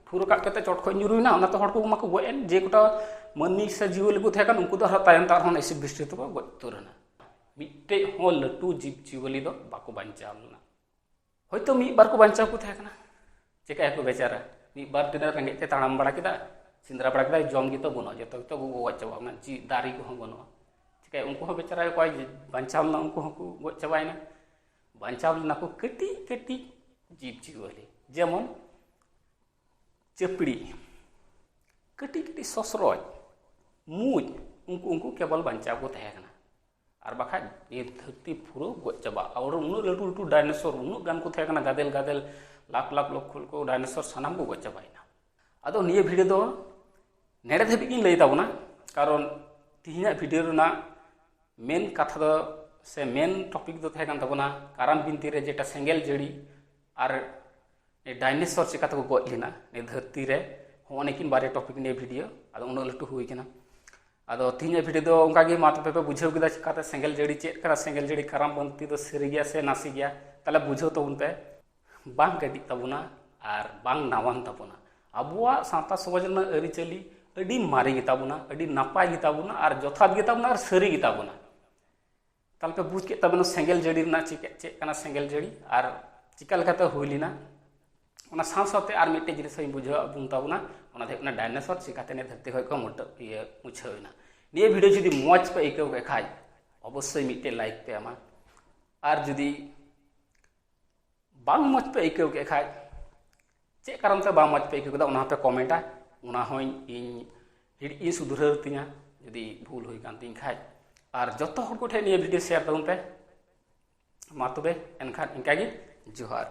ᱴᱷᱩ ᱨᱟᱠᱟᱵ ᱠᱟᱛᱮ ᱪᱚᱴ ᱠᱷᱚᱡ ᱧᱩᱨᱩᱭᱱᱟ, ᱚᱱᱟᱛᱮ ᱦᱚᱲ ᱠᱚ ᱢᱟᱠᱚ ᱜᱚᱡ ᱮᱱ᱾ ᱡᱮ ᱠᱚᱴᱟ ᱢᱟᱹᱱᱢᱤ ᱥᱮ ᱡᱤᱣᱟᱹᱞᱤ ᱠᱚ ᱛᱟᱦᱮᱸ ᱠᱟᱱ, ᱩᱱᱠᱩ ᱫᱚ ᱟᱨᱦᱚᱸ ᱛᱟᱭᱚᱢ ᱛᱮ ᱟᱨᱦᱚᱸ ᱮᱥᱤᱰ ᱵᱤᱥᱴᱤ ᱛᱮᱠᱚ ᱜᱚᱡ ᱩᱛᱟᱹᱨ ᱮᱱᱟ᱾ ᱢᱤᱫᱴᱮᱡ ᱦᱚᱸ ᱞᱟᱹᱴᱩ ᱡᱤᱵᱽ ᱡᱤᱣᱟᱹᱞᱤ ᱫᱚ ᱵᱟᱠᱚ ᱵᱟᱧᱪᱟᱣ ᱞᱮᱱᱟ᱾ ᱦᱚᱭᱛᱳ ᱢᱤᱫ ᱵᱟᱨ ᱠᱚ ᱵᱟᱧᱪᱟᱣ ᱠᱚ ᱛᱟᱦᱮᱸ ᱠᱟᱱᱟ᱾ ᱪᱮᱠᱟᱭᱟᱠᱚ ᱵᱮᱪᱟᱨᱟ? ᱢᱤᱫ ᱵᱟᱨ ᱛᱤᱱᱟᱹᱜ ᱨᱮᱸᱜᱮᱡ ᱛᱮ ᱛᱟᱲᱟᱢ ᱵᱟᱲᱟ ᱠᱮᱫᱟ, ᱥᱮᱸᱫᱽᱨᱟ ᱵᱟᱲᱟ ᱠᱮᱫᱟᱭ, ᱡᱚᱢ ᱜᱮᱛᱚ ᱵᱟᱹᱱᱩᱜᱼᱟ, ᱡᱚᱛᱚ ᱜᱮᱛᱚ ᱠᱚ ᱜᱚᱡ ᱪᱟᱵᱟᱜ ᱠᱟᱱᱟ, ᱪᱮᱫ ᱫᱟᱨᱮ ᱠᱚᱦᱚᱸ ᱵᱟᱹᱱᱩᱜᱼᱟ᱾ ᱪᱮᱠᱟᱭ ᱩᱱᱠᱩ ᱦᱚᱸ ᱵᱮᱪᱟᱨᱟ ᱚᱠᱚᱭ ᱵᱟᱧᱪᱟᱣ ᱞᱮᱱᱟ, ᱩᱱᱠᱩ ᱦᱚᱸᱠᱚ ᱜᱚᱡ ᱪᱟᱵᱟᱭᱮᱱᱟ᱾ ᱵᱟᱧᱪᱟᱣ ᱞᱮᱱᱟ ᱠᱚ ᱠᱟᱹᱴᱤᱡ ᱠᱟᱹᱴᱤᱡ ᱡᱤᱵᱽ ᱡᱤᱭᱟᱹᱞᱤ, ᱡᱮᱢᱚᱱ ᱪᱟᱹᱯᱲᱤ, ᱠᱟᱹᱴᱤᱡ ᱠᱟᱹᱴᱤᱡ ᱥᱚᱥᱨᱚᱡ, ᱢᱩᱡ, ᱩᱱᱠᱩ, ᱩᱱᱠᱩ ᱠᱮᱵᱚᱞ ᱵᱟᱧᱪᱟᱣ ᱠᱚ ᱛᱟᱦᱮᱸ ᱠᱟᱱᱟ᱾ ᱟᱨ ᱵᱟᱠᱷᱟᱡ ᱱᱤᱭᱟᱹ ᱫᱷᱟᱹᱨᱛᱤ ᱯᱩᱨᱟᱹ ᱜᱚᱡ ᱪᱟᱵᱟᱜᱼᱟ᱾ ᱟᱨ ᱩᱱᱟᱹᱜ ᱞᱟᱹᱴᱩ ᱞᱟᱹᱴᱩ ᱰᱟᱭᱱᱮᱥᱚᱨ, ᱩᱱᱟᱹᱜ ᱜᱟᱱ ᱠᱚ ᱛᱟᱦᱮᱸ ᱠᱟᱱᱟ, ᱜᱟᱫᱮᱞ ᱜᱟᱫᱮᱞ, ᱞᱟᱠᱷ ᱞᱟᱠᱷ ᱞᱚᱠᱷᱚ ᱞᱚᱠᱷᱚ ᱰᱟᱭᱱᱮᱥᱚᱨ, ᱥᱟᱱᱟᱢ ᱠᱚ ᱜᱚᱡ ᱪᱟᱵᱟᱭᱮᱱᱟ᱾ ᱟᱫᱚ ᱱᱤᱭᱟᱹ ᱵᱷᱤᱰᱤᱭᱳ ᱫᱚ ᱱᱮᱰᱮ ᱫᱷᱟᱹᱵᱤᱡ ᱜᱤᱧ ᱞᱟᱹᱭ ᱛᱟᱵᱚᱱᱟ, ᱠᱟᱨᱚᱱ ᱛᱤᱦᱤᱧᱟᱜ ᱵᱷᱤᱰᱤᱭᱳ ᱨᱮᱱᱟᱜ ᱢᱮᱱ ᱠᱟᱛᱷᱟ ᱫᱚ ᱥᱮ ᱢᱮᱱ ᱴᱚᱯᱤᱠ ᱫᱚ ᱛᱟᱦᱮᱸ ᱠᱟᱱ ᱛᱟᱵᱚᱱᱟ ᱠᱟᱨᱟᱢ ᱵᱤᱱᱛᱤ ᱨᱮ ᱡᱮᱴᱟ ᱥᱮᱸᱜᱮᱞ ᱡᱟᱹᱲᱤ ᱟᱨ ᱰᱟᱭᱱᱮᱥᱚᱨ ᱪᱤᱠᱟᱹ ᱛᱮᱠᱚ ᱜᱚᱡ ᱞᱮᱱᱟ ᱱᱤᱭᱟᱹ ᱫᱷᱟᱹᱨᱛᱤ ᱨᱮ, ᱦᱚᱸᱜᱼᱚ ᱱᱤᱠᱤᱱ ᱵᱟᱨᱭᱟ ᱴᱚᱯᱤᱠ ᱱᱤᱭᱟᱹ ᱵᱷᱤᱰᱤᱭᱳ᱾ ᱟᱫᱚ ᱩᱱᱟᱹᱜ ᱞᱟᱹᱴᱩ ᱦᱩᱭ ᱠᱟᱱᱟ᱾ ᱟᱫᱚ ᱛᱤᱦᱤᱧᱟᱜ ᱵᱷᱤᱰᱤᱭᱳ ᱫᱚ ᱚᱱᱠᱟ ᱜᱮ, ᱢᱟ ᱛᱚᱵᱮ ᱯᱮ ᱵᱩᱡᱷᱟᱹᱣ ᱠᱮᱫᱟ ᱪᱤᱠᱟᱹᱛᱮ ᱥᱮᱸᱜᱮᱞ ᱡᱟᱹᱲᱤ ᱪᱮᱫ ᱠᱟᱱᱟ, ᱥᱮᱸᱜᱮᱞ ᱡᱟᱹᱲᱤ ᱠᱟᱨᱟᱢ ᱵᱤᱱᱛᱤ ᱫᱚ ᱥᱟᱹᱨᱤ ᱜᱮᱭᱟ ᱥᱮ ᱱᱟᱥᱮ ᱜᱮᱭᱟ, ᱛᱟᱦᱚᱞᱮ ᱵᱩᱡᱷᱟᱹᱣ ᱛᱟᱵᱚᱱ ᱯᱮ᱾ ᱵᱟᱝ ᱠᱟᱹᱴᱤᱡ ᱛᱟᱵᱚᱱᱟ ᱟᱨ ᱵᱟᱝ ᱱᱟᱣᱟᱱ ᱛᱟᱵᱚᱱᱟ᱾ ᱟᱵᱚᱣᱟᱜ ᱥᱟᱶᱛᱟ ᱥᱚᱢᱟᱡᱽ ᱨᱮᱱᱟᱜ ᱟᱹᱨᱤᱪᱟᱹᱞᱤ ᱟᱹᱰᱤ ᱢᱟᱨᱮ ᱜᱮᱛᱟᱵᱚᱱᱟ, ᱟᱹᱰᱤ ᱱᱟᱯᱟᱭ ᱜᱮᱛᱟᱵᱚᱱᱟ ᱟᱨ ᱡᱚᱛᱷᱟᱛ ᱜᱮᱛᱟᱵᱚᱱᱟ ᱟᱨ ᱥᱟᱹᱨᱤ ᱜᱮᱛᱟᱵᱚᱱᱟ᱾ ᱛᱟᱦᱞᱮ ᱯᱮ ᱵᱩᱡᱽ ᱠᱮᱫ ᱛᱟᱵᱚᱱᱟ ᱥᱮᱸᱜᱮᱞ ᱡᱟᱹᱲᱤ ᱨᱮᱱᱟᱜ ᱪᱮᱫ, ᱪᱮᱫ ᱠᱟᱱᱟ ᱥᱮᱸᱜᱮᱞ ᱡᱟᱹᱲᱤ ᱟᱨ ᱪᱤᱠᱟ ᱞᱮᱠᱟᱛᱮ ᱦᱩᱭ ᱞᱮᱱᱟ᱾ ᱚᱱᱟ ᱥᱟᱶ ᱥᱟᱶᱛᱮ ᱟᱨ ᱢᱤᱫᱴᱮᱡ ᱡᱤᱱᱤᱥ ᱦᱚᱸᱧ ᱵᱩᱡᱷᱟᱹᱣ ᱟᱵᱚᱱ ᱛᱟᱵᱚᱱᱟ, ᱚᱱᱟ ᱫᱚ ᱦᱩᱭᱩᱜ ᱠᱟᱱᱟ ᱰᱟᱭᱱᱮᱥᱚᱨ ᱪᱤᱠᱟᱛᱮ ᱱᱤᱭᱟᱹ ᱫᱷᱟᱹᱨᱛᱤ ᱠᱷᱚᱡ ᱠᱚ ᱢᱩᱴᱟᱹ-, ᱤᱭᱟᱹ, ᱢᱩᱪᱷᱟᱹᱣ ᱮᱱᱟ᱾ ᱱᱤᱭᱟᱹ ᱵᱷᱤᱰᱤᱭᱳ ᱡᱩᱫᱤ ᱢᱚᱡᱽ ᱯᱮ ᱟᱹᱭᱠᱟᱹᱣ ᱠᱮᱫ ᱠᱷᱟᱡ, ᱚᱵᱚᱥᱥᱳᱭ ᱢᱤᱫᱴᱮᱡ ᱞᱟᱭᱤᱠ ᱯᱮ ᱮᱢᱟ᱾ ᱟᱨ ᱡᱩᱫᱤ ᱵᱟᱝ ᱢᱚᱡᱽ ᱯᱮ ᱟᱹᱭᱠᱟᱹᱣ ᱠᱮᱫ ᱠᱷᱟᱡ, ᱪᱮᱫ ᱠᱟᱨᱚᱱ ᱛᱮ ᱵᱟᱝ ᱢᱚᱡᱽ ᱯᱮ ᱟᱹᱭᱠᱟᱹᱣ ᱠᱮᱫᱟ, ᱚᱱᱟ ᱦᱚᱸᱯᱮ ᱠᱚᱢᱮᱱᱴᱟ, ᱚᱱᱟ ᱦᱚᱸᱧ ᱤᱧ ᱦᱤᱲᱤᱡ ᱤᱧ ᱥᱩᱫᱷᱨᱟᱹᱣ ᱛᱤᱧᱟ ᱡᱩᱫᱤ ᱵᱷᱩᱞ ᱦᱩᱭ ᱠᱟᱱ ᱛᱤᱧ ᱠᱷᱟᱡ᱾ ᱟᱨ ᱡᱚᱛᱚ ᱦᱚᱲ ᱠᱚᱴᱷᱮᱱ ᱱᱤᱭᱟᱹ ᱵᱷᱤᱰᱤᱭᱳ ᱥᱮᱭᱟᱨ ᱛᱟᱵᱚᱱ ᱯᱮ᱾ ᱢᱟ ᱛᱚᱵᱮ ᱮᱱᱠᱷᱟᱱ ᱤᱱᱠᱟ ᱜᱮ, ᱡᱚᱦᱟᱨ᱾